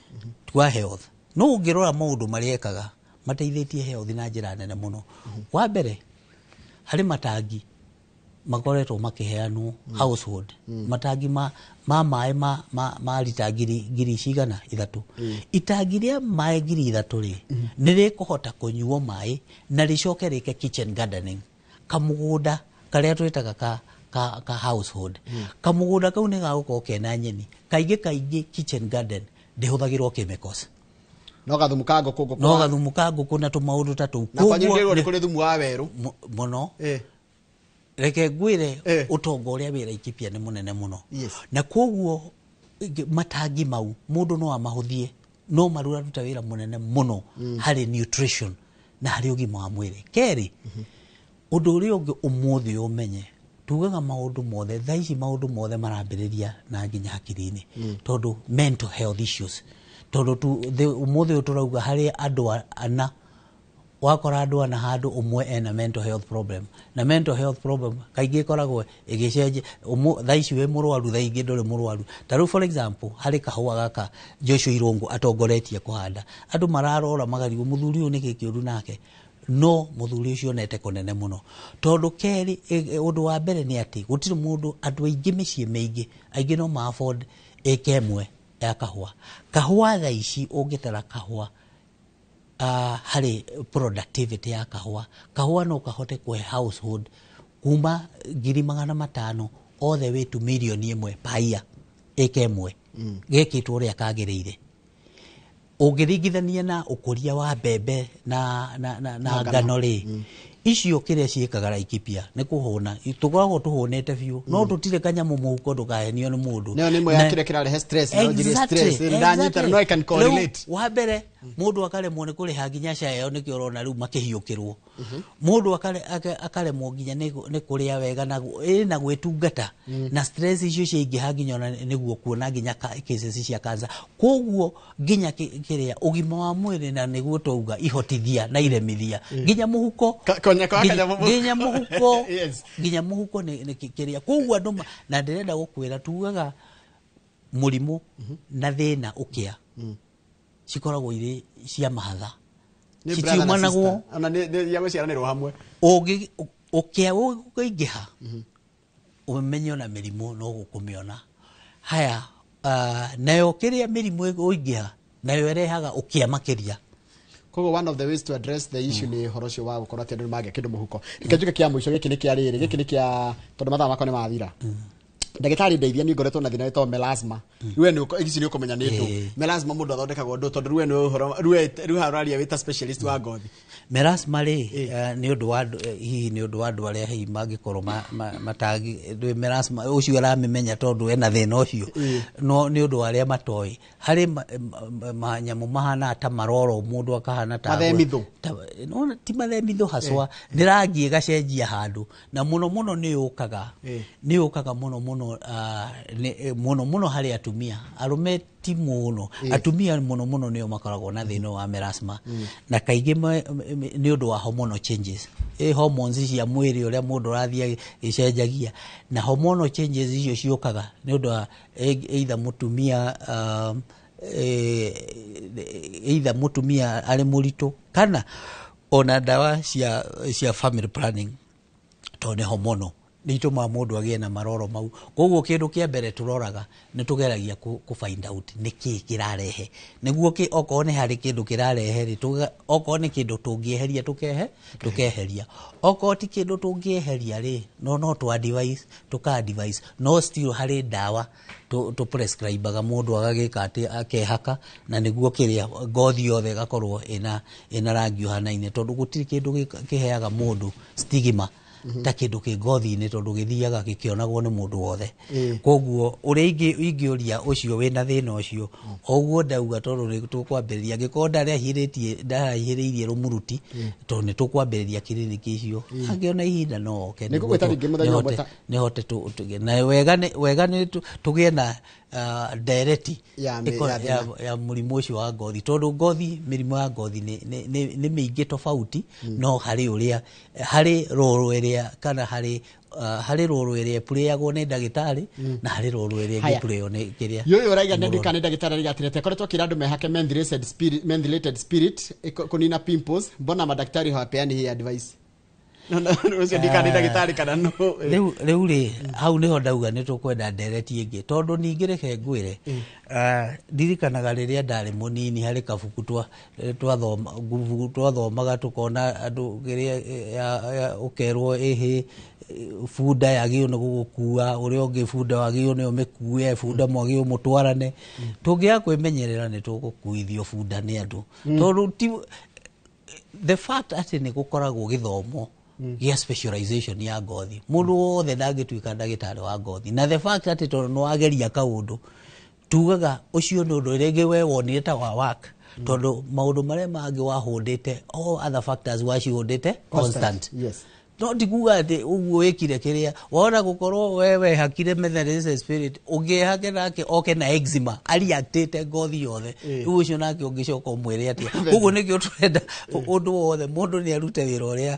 wa health, no ũngĩrora maũndũ marĩa ekaga mateithĩtie health na njĩra nene mũno. Wa mbere, harĩ matangi makoretwo makĩheanwo household, matangi ma maĩ ma rita ngiri cigana 3. Itangi rĩa maĩ 3000 rĩ, nĩ rĩkũhota kũnyuo maĩ na rĩcoke rĩke kitchen gardening, kamũgũnda karĩa twĩtaga ka household. Kamũgũnda kau nĩ gagũkorwo kena nyeni. Kaingĩ kaingĩ kitchen garden ndĩhũthagĩrwo chemicals. No gathumu ka ngũkũ, ngũkũ No gathumu ka ngũkũ na tũmaũndũ ta tũu. Na kwanyu Koguo ndĩrwo nĩ kũrĩ thumu wa werũ. Mũno. Reke ngwĩre, ũtonga ũrĩa wĩ Laikipia nĩ mũnene mũno. Na koguo matangi mau mũndũ no amahũthie, no maruraruta wĩra mũnene mũno harĩ nutrition na harĩ ũgima wa mwĩrĩ. Kerĩ, ũndũ ũrĩa ũngĩ ũmũthĩ ũmenye, tugaga maũndũ mothe thaa ici, maũndũ mothe marambĩrĩria na nginya hakiri-inĩ, tondũ mental health issues, tondũ ũmũthĩ ũyũ tũrauga harĩ andũ ana, wakora andũ ana handũ, ũmwe ena mental health problem. Na mental health problem kaingĩ ĩkoragwo ĩgĩcenjia. Thaa ici wĩ mũrwaru, thaa ingĩ ndũrĩ mũrwaru. Ta rĩu, for example, harĩ kahũa gaka Joshua Irũngũ atongoretie kũhanda, andũ mararora magarigwo mũthuri ũyũ nĩkĩ kĩũru nake, no mũthuri ũcio onete kũnene mũno, tondũ kerĩ, ũndũ wa mbere nĩ atĩ gũtirĩ mũndũ, andũ aingĩ mĩciĩ mĩingĩ, aingĩ no ma afford ĩka 1 ya kahũa. Kahũa thaa ici ũngĩtara kahũa, harĩ productivity ya kahũa, kahũa no kahote kũhe household kuma 500,000 all the way to 1 million per year, ĩka 1 gekĩtwo ũrĩa kagĩrĩire, ũngĩringithania na ũkũria wa mbembe na Na ngano. Ngano rĩ, icio kĩrĩa ciĩkaga Laikipia nĩ kũhũna, tũkoragwo tũhũnĩte biũ, no tũtirĩ kanyamũ mũhuko, ndũkahenio nĩ mũndũ. Nĩyo nĩ ĩmwe ya kĩrĩa kĩrarehe stress, no njĩre stress, ndanyita, no I can correlate. Rĩu, wa mbere Mũndũ akaremwo nĩ kũrĩha nginya SHA ĩyo, nĩkĩo ũrona rĩu makĩhiũkĩrwo. Mũndũ akaremwo nginya nĩ kũrĩa wega na na gwĩtungata, na stress icio ciaingĩha nginya ona nĩguo kuona nginya cases cia cancer. Koguo nginya kĩrĩa ũgima wa mwĩrĩ, na nĩguo twauga ihotithia na iremithia, nginya mũhuko. Konya kwa nginya kanya mũhuko. Nginya mũhuko. Nginya mũhuko nĩ kĩrĩa. Koguo andũ na ndĩrenda gũkwĩra, tugaga mũrimũ na thĩna ũkĩa cikoragwo irĩ cia mahatha. Nĩ brother na Citiumanagwo. sister. Ona nĩ ya gũciaranĩrwo hamwe. Ũngĩ ũkĩa ũkũingĩha, ũmenye ona mĩrimũ no gũkũmĩona haya. Nayo kĩrĩa mĩrimũ ĩkũingĩha nayo ĩrehaga ũkĩa makĩria. Koguo one of the ways to address the issue nĩ ũhoro ũcio wa gũkorwo atĩ andũ nĩ magĩa kĩndũ mũhuko. Reke njuke kĩa mũico, gĩkĩ nĩ kĩa rĩrĩ, gĩkĩ nĩ kĩa, tondũ mathaa makwa nĩ mathira. Ndagĩtarĩ ndeithia, niĩ ngoretwo na thĩna wĩtagwo melasma. Rĩu nĩ ici nĩ ũkũmenya nĩ ndũ. Melasma mũndũ athondekagwo ndũ, tondũ rĩu nĩ ũhoro rĩu haha ũraria wĩ ta specialist wa ngothi. Melasma rĩ, nĩ ũndũ wa hihi nĩ ũndũ wa andũ arĩa hihi mangĩkorwo matangi ndũ melasma ũcio aramĩmenya tondũ ena thĩna ũcio, no nĩ ũndũ wa arĩa matoĩ, harĩ manyamũ mahana ta maroro, mũndũ akahana ta Mathemithũ. No, ti mathemithũ haswa, nĩ rangi ĩgacenjia handũ, na mũno mũno nĩ yũkaga nĩ yũkaga mũno mũno, mũno mũno harĩ atumia, arũme ti mũno. Atumia mũno mũno nĩo makoragwo na thĩna wa melasma, na kaingĩ nĩ ũndũ wa hormonal changes, hormones cia mwĩrĩ ũrĩa mũndũ ũrathiĩ agĩcenjagia, na hormonal changes icio ciũkaga nĩ ũndũ wa either mũtumia either mũtumia arĩ mũritũ, kana ona ndawa cia family planning, tondũ nĩ hormonal, nĩ itũmaga mũndũ agĩe na maroro mau. Koguo kĩndũ kĩa mbere tũroraga nĩ tũgeragia kũ find out nĩ kĩĩ kĩrarehe, nĩguo okorwo nĩ harĩ kĩndũ kĩrarehe rĩ, okorwo nĩ kĩndũ tũngĩeheria tũkeheria, okorwo ti kĩndũ tũngĩeheria rĩ, no tũ advise, tũka advise, no still harĩ ndawa tũ prescribe-aga mũndũ agagĩka atĩ akehaka, na nĩguo kĩrĩa ngothi yothe ĩgakorwo ĩna rangi ũhanaine, tondũ gũtirĩ kĩndũ kĩheaga mũndũ stigma ta kĩndũ kĩ ngothi-inĩ, tondũ gĩthiaga gĩkĩonagwo nĩ mũndũ wothe. Koguo ũrĩa ingĩũria ũcio wĩna thĩna ũcio, o ũguo ndauga, tondũ nĩ tũkwambĩrĩria, angĩkorwo ndaraihĩrĩirie rũmuruti, tondũ nĩ tũkwambĩrĩria kiriniki icio, angĩona ihinda no oke. Nĩ ngũgwĩta rĩngĩ mũthenya ũmwe nĩhote na wega nĩ tũgĩe na ndereti Ya thĩna. Ya mũrimũ ũcio wa ngothi, tondũ ngothi, mĩrimũ ya ngothi nĩ mĩingĩ tofauti, no harĩ ũrĩa harĩ rũrũ ĩrĩa kana harĩ rũrũ ĩrĩa ĩpurĩagwo nĩ ndagĩtarĩ, na harĩ rũrũ ĩrĩa Haya. ĩngĩpurĩo nĩ kĩrĩa Yũyũ ũraiga nĩ nĩ mũrwaru. ndika nĩ ndagĩtarĩ araiga atĩrĩ, akoretwo akĩra andũ mehake methylated spirit kũnina pimples, mbona madaktari hawapeani hii advice? No, ũcio ndika nĩ ndagĩtarĩ kana no. Rĩu rĩ, hau nĩho ndauga nĩ tũkwenda ndereti ĩngĩ, tondũ ningĩ reke ngwĩre, ndirikanaga rĩrĩa ndarĩ mũnini, harĩ kabuku twathomaga, tũkona andũ kĩrĩa ũkerwo ĩhĩ, bunda yagĩrĩirwo nĩ gũgũkua, ũrĩa ũngĩ bunda wagĩrĩirwo nĩ ũmĩkue, bunda mwagĩrĩirwo mũtwarane. Tũngĩaga kwĩmenyerera nĩ tũgũkuithio bunda nĩ andũ, tondũ ti the fact atĩ nĩ gũkoragwo gĩthomo gĩa specialization ya ngothi, mũndũ wothe ndangĩtuĩka ndagĩtarĩ wa ngothi. Na the fact atĩ tondũ nĩ wageria kaũndũ, tugaga ũcio nĩ ũndũ rĩngĩ we wonire ta wa work, tondũ maũndũ marĩa mangĩ wahũndĩte, all other factors wacihũndĩte constant. No ti kuga atĩ ũguo wĩkire kĩrĩa wona gũkorwo we wehakire methylated spirit, ũngĩhake nake oke na eczema ariactĩte ngothi yothe, rĩu ũcio nake ũngĩcoka ũmwĩre atĩa? Koguo nĩkĩo tũrenda ũndũ wothe mũndũ nĩ arute wĩra ũrĩa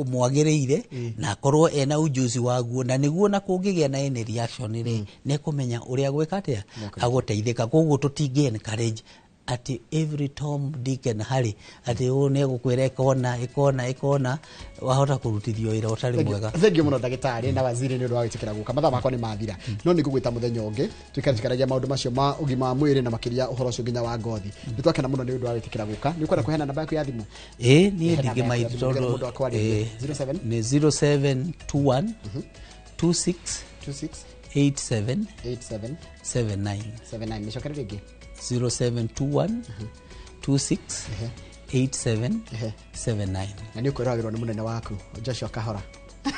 ũmwagĩrĩire, na akorwo ena ujuzi waguo, na nĩguo na kũngĩgĩa na any reaction rĩ, nĩ ekũmenya ũrĩa gwĩka atĩa agũteithĩka. Koguo tũtingĩ encourage atĩ every Tom, Dick and Harry atĩ ũũ nĩ egũkwĩra ĩkona ĩkona ĩkona, wahota kũrutithio wĩra ũtarĩ mwega. Thengiũ mũno ndagĩtarĩ na waziri nĩ ũndũ wa gwĩtĩkĩra gũka. Mathaa makwa nĩ mathira, no nĩ ngũgwĩta mũthenya ũngĩ tuikare tukaragia maũndũ macio ma ũgima wa mwĩrĩ, na makĩria ũhoro ũcio nginya wa ngothi. Nĩ twakena mũno nĩ ũndũ wa gwĩtĩkĩra gũka. Nĩ ũkwenda kũheana namba yaku ya thimũ? Ĩĩ, niĩ Heana namba yaku ya ndingĩmaindi thimũ nĩgetha tondũ mũndũ akwarĩrie. 07 nĩ 0721 26 26 87 87 79. 79. Nĩcokere rĩngĩ. 0721 26 87 79. Na nĩ ũkwĩroragĩrwo nĩ mũnene waku Joshua Kahora.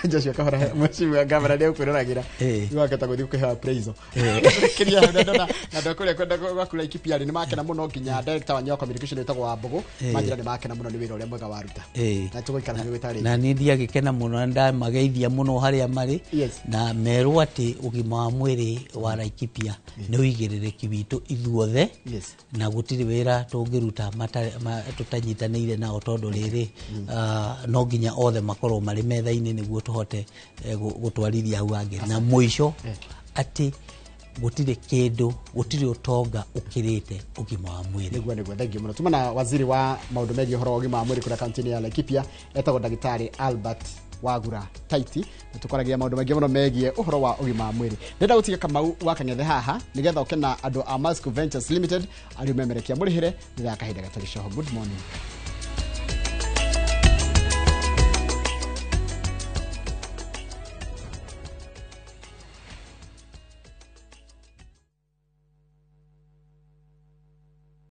Joshua Kahora, mheshimiwa gavana nĩ ũkwĩroragĩra. Eh. Waketa gũthiĩ kũheo appraisal. Eh. Kĩria hau ndona na andũ a kũrĩa kwenda gwaku Laikipia rĩ nĩ makena mũno, nginya director wanyu wa communication wĩtagwo Wambũgũ. Eh. Manjĩra nĩ makena mũno nĩ wĩra ũrĩa mwega waruta. Eh. Na tũgũikara tũgĩgwĩta rĩngĩ. Na niĩ ndiagĩkena mũno na ndamageithia mũno harĩa marĩ. Yes. Na merwo atĩ ũgima wa mwĩrĩ wa Laikipia nĩ ũigĩrĩrĩki witũ ithuothe. Yes. Na gũtirĩ wĩra tũngĩruta tũtanyitanĩire nao, tondũ rĩrĩ no nginya othe makorwo marĩ metha-inĩ nĩguo tũhote gũtwarithia hau hangĩ. Na mũico atĩ gũtirĩ kĩndũ, gũtirĩ ũtonga ũkĩrĩte ũgima wa mwĩrĩ. Nĩguo, thank you mũno. Tuma na waziri wa maũndũ megiĩ ũhoro wa ũgima wa mwĩrĩ kũrĩa kaunti-inĩ ya Laikipia, etagwo ndagĩtarĩ Albert Wagura Taiti, na tũkwaragia maũndũ maingĩ mũno megiĩ ũhoro wa ũgima wa mwĩrĩ. Ndĩrenda gũtiga Kamau wa Kang'ethe haha nĩgetha ũke na andũ a Masco Ventures Limited arĩa memerekia mũrĩhĩre rĩrĩa kahinda gatarĩ coho. Good morning.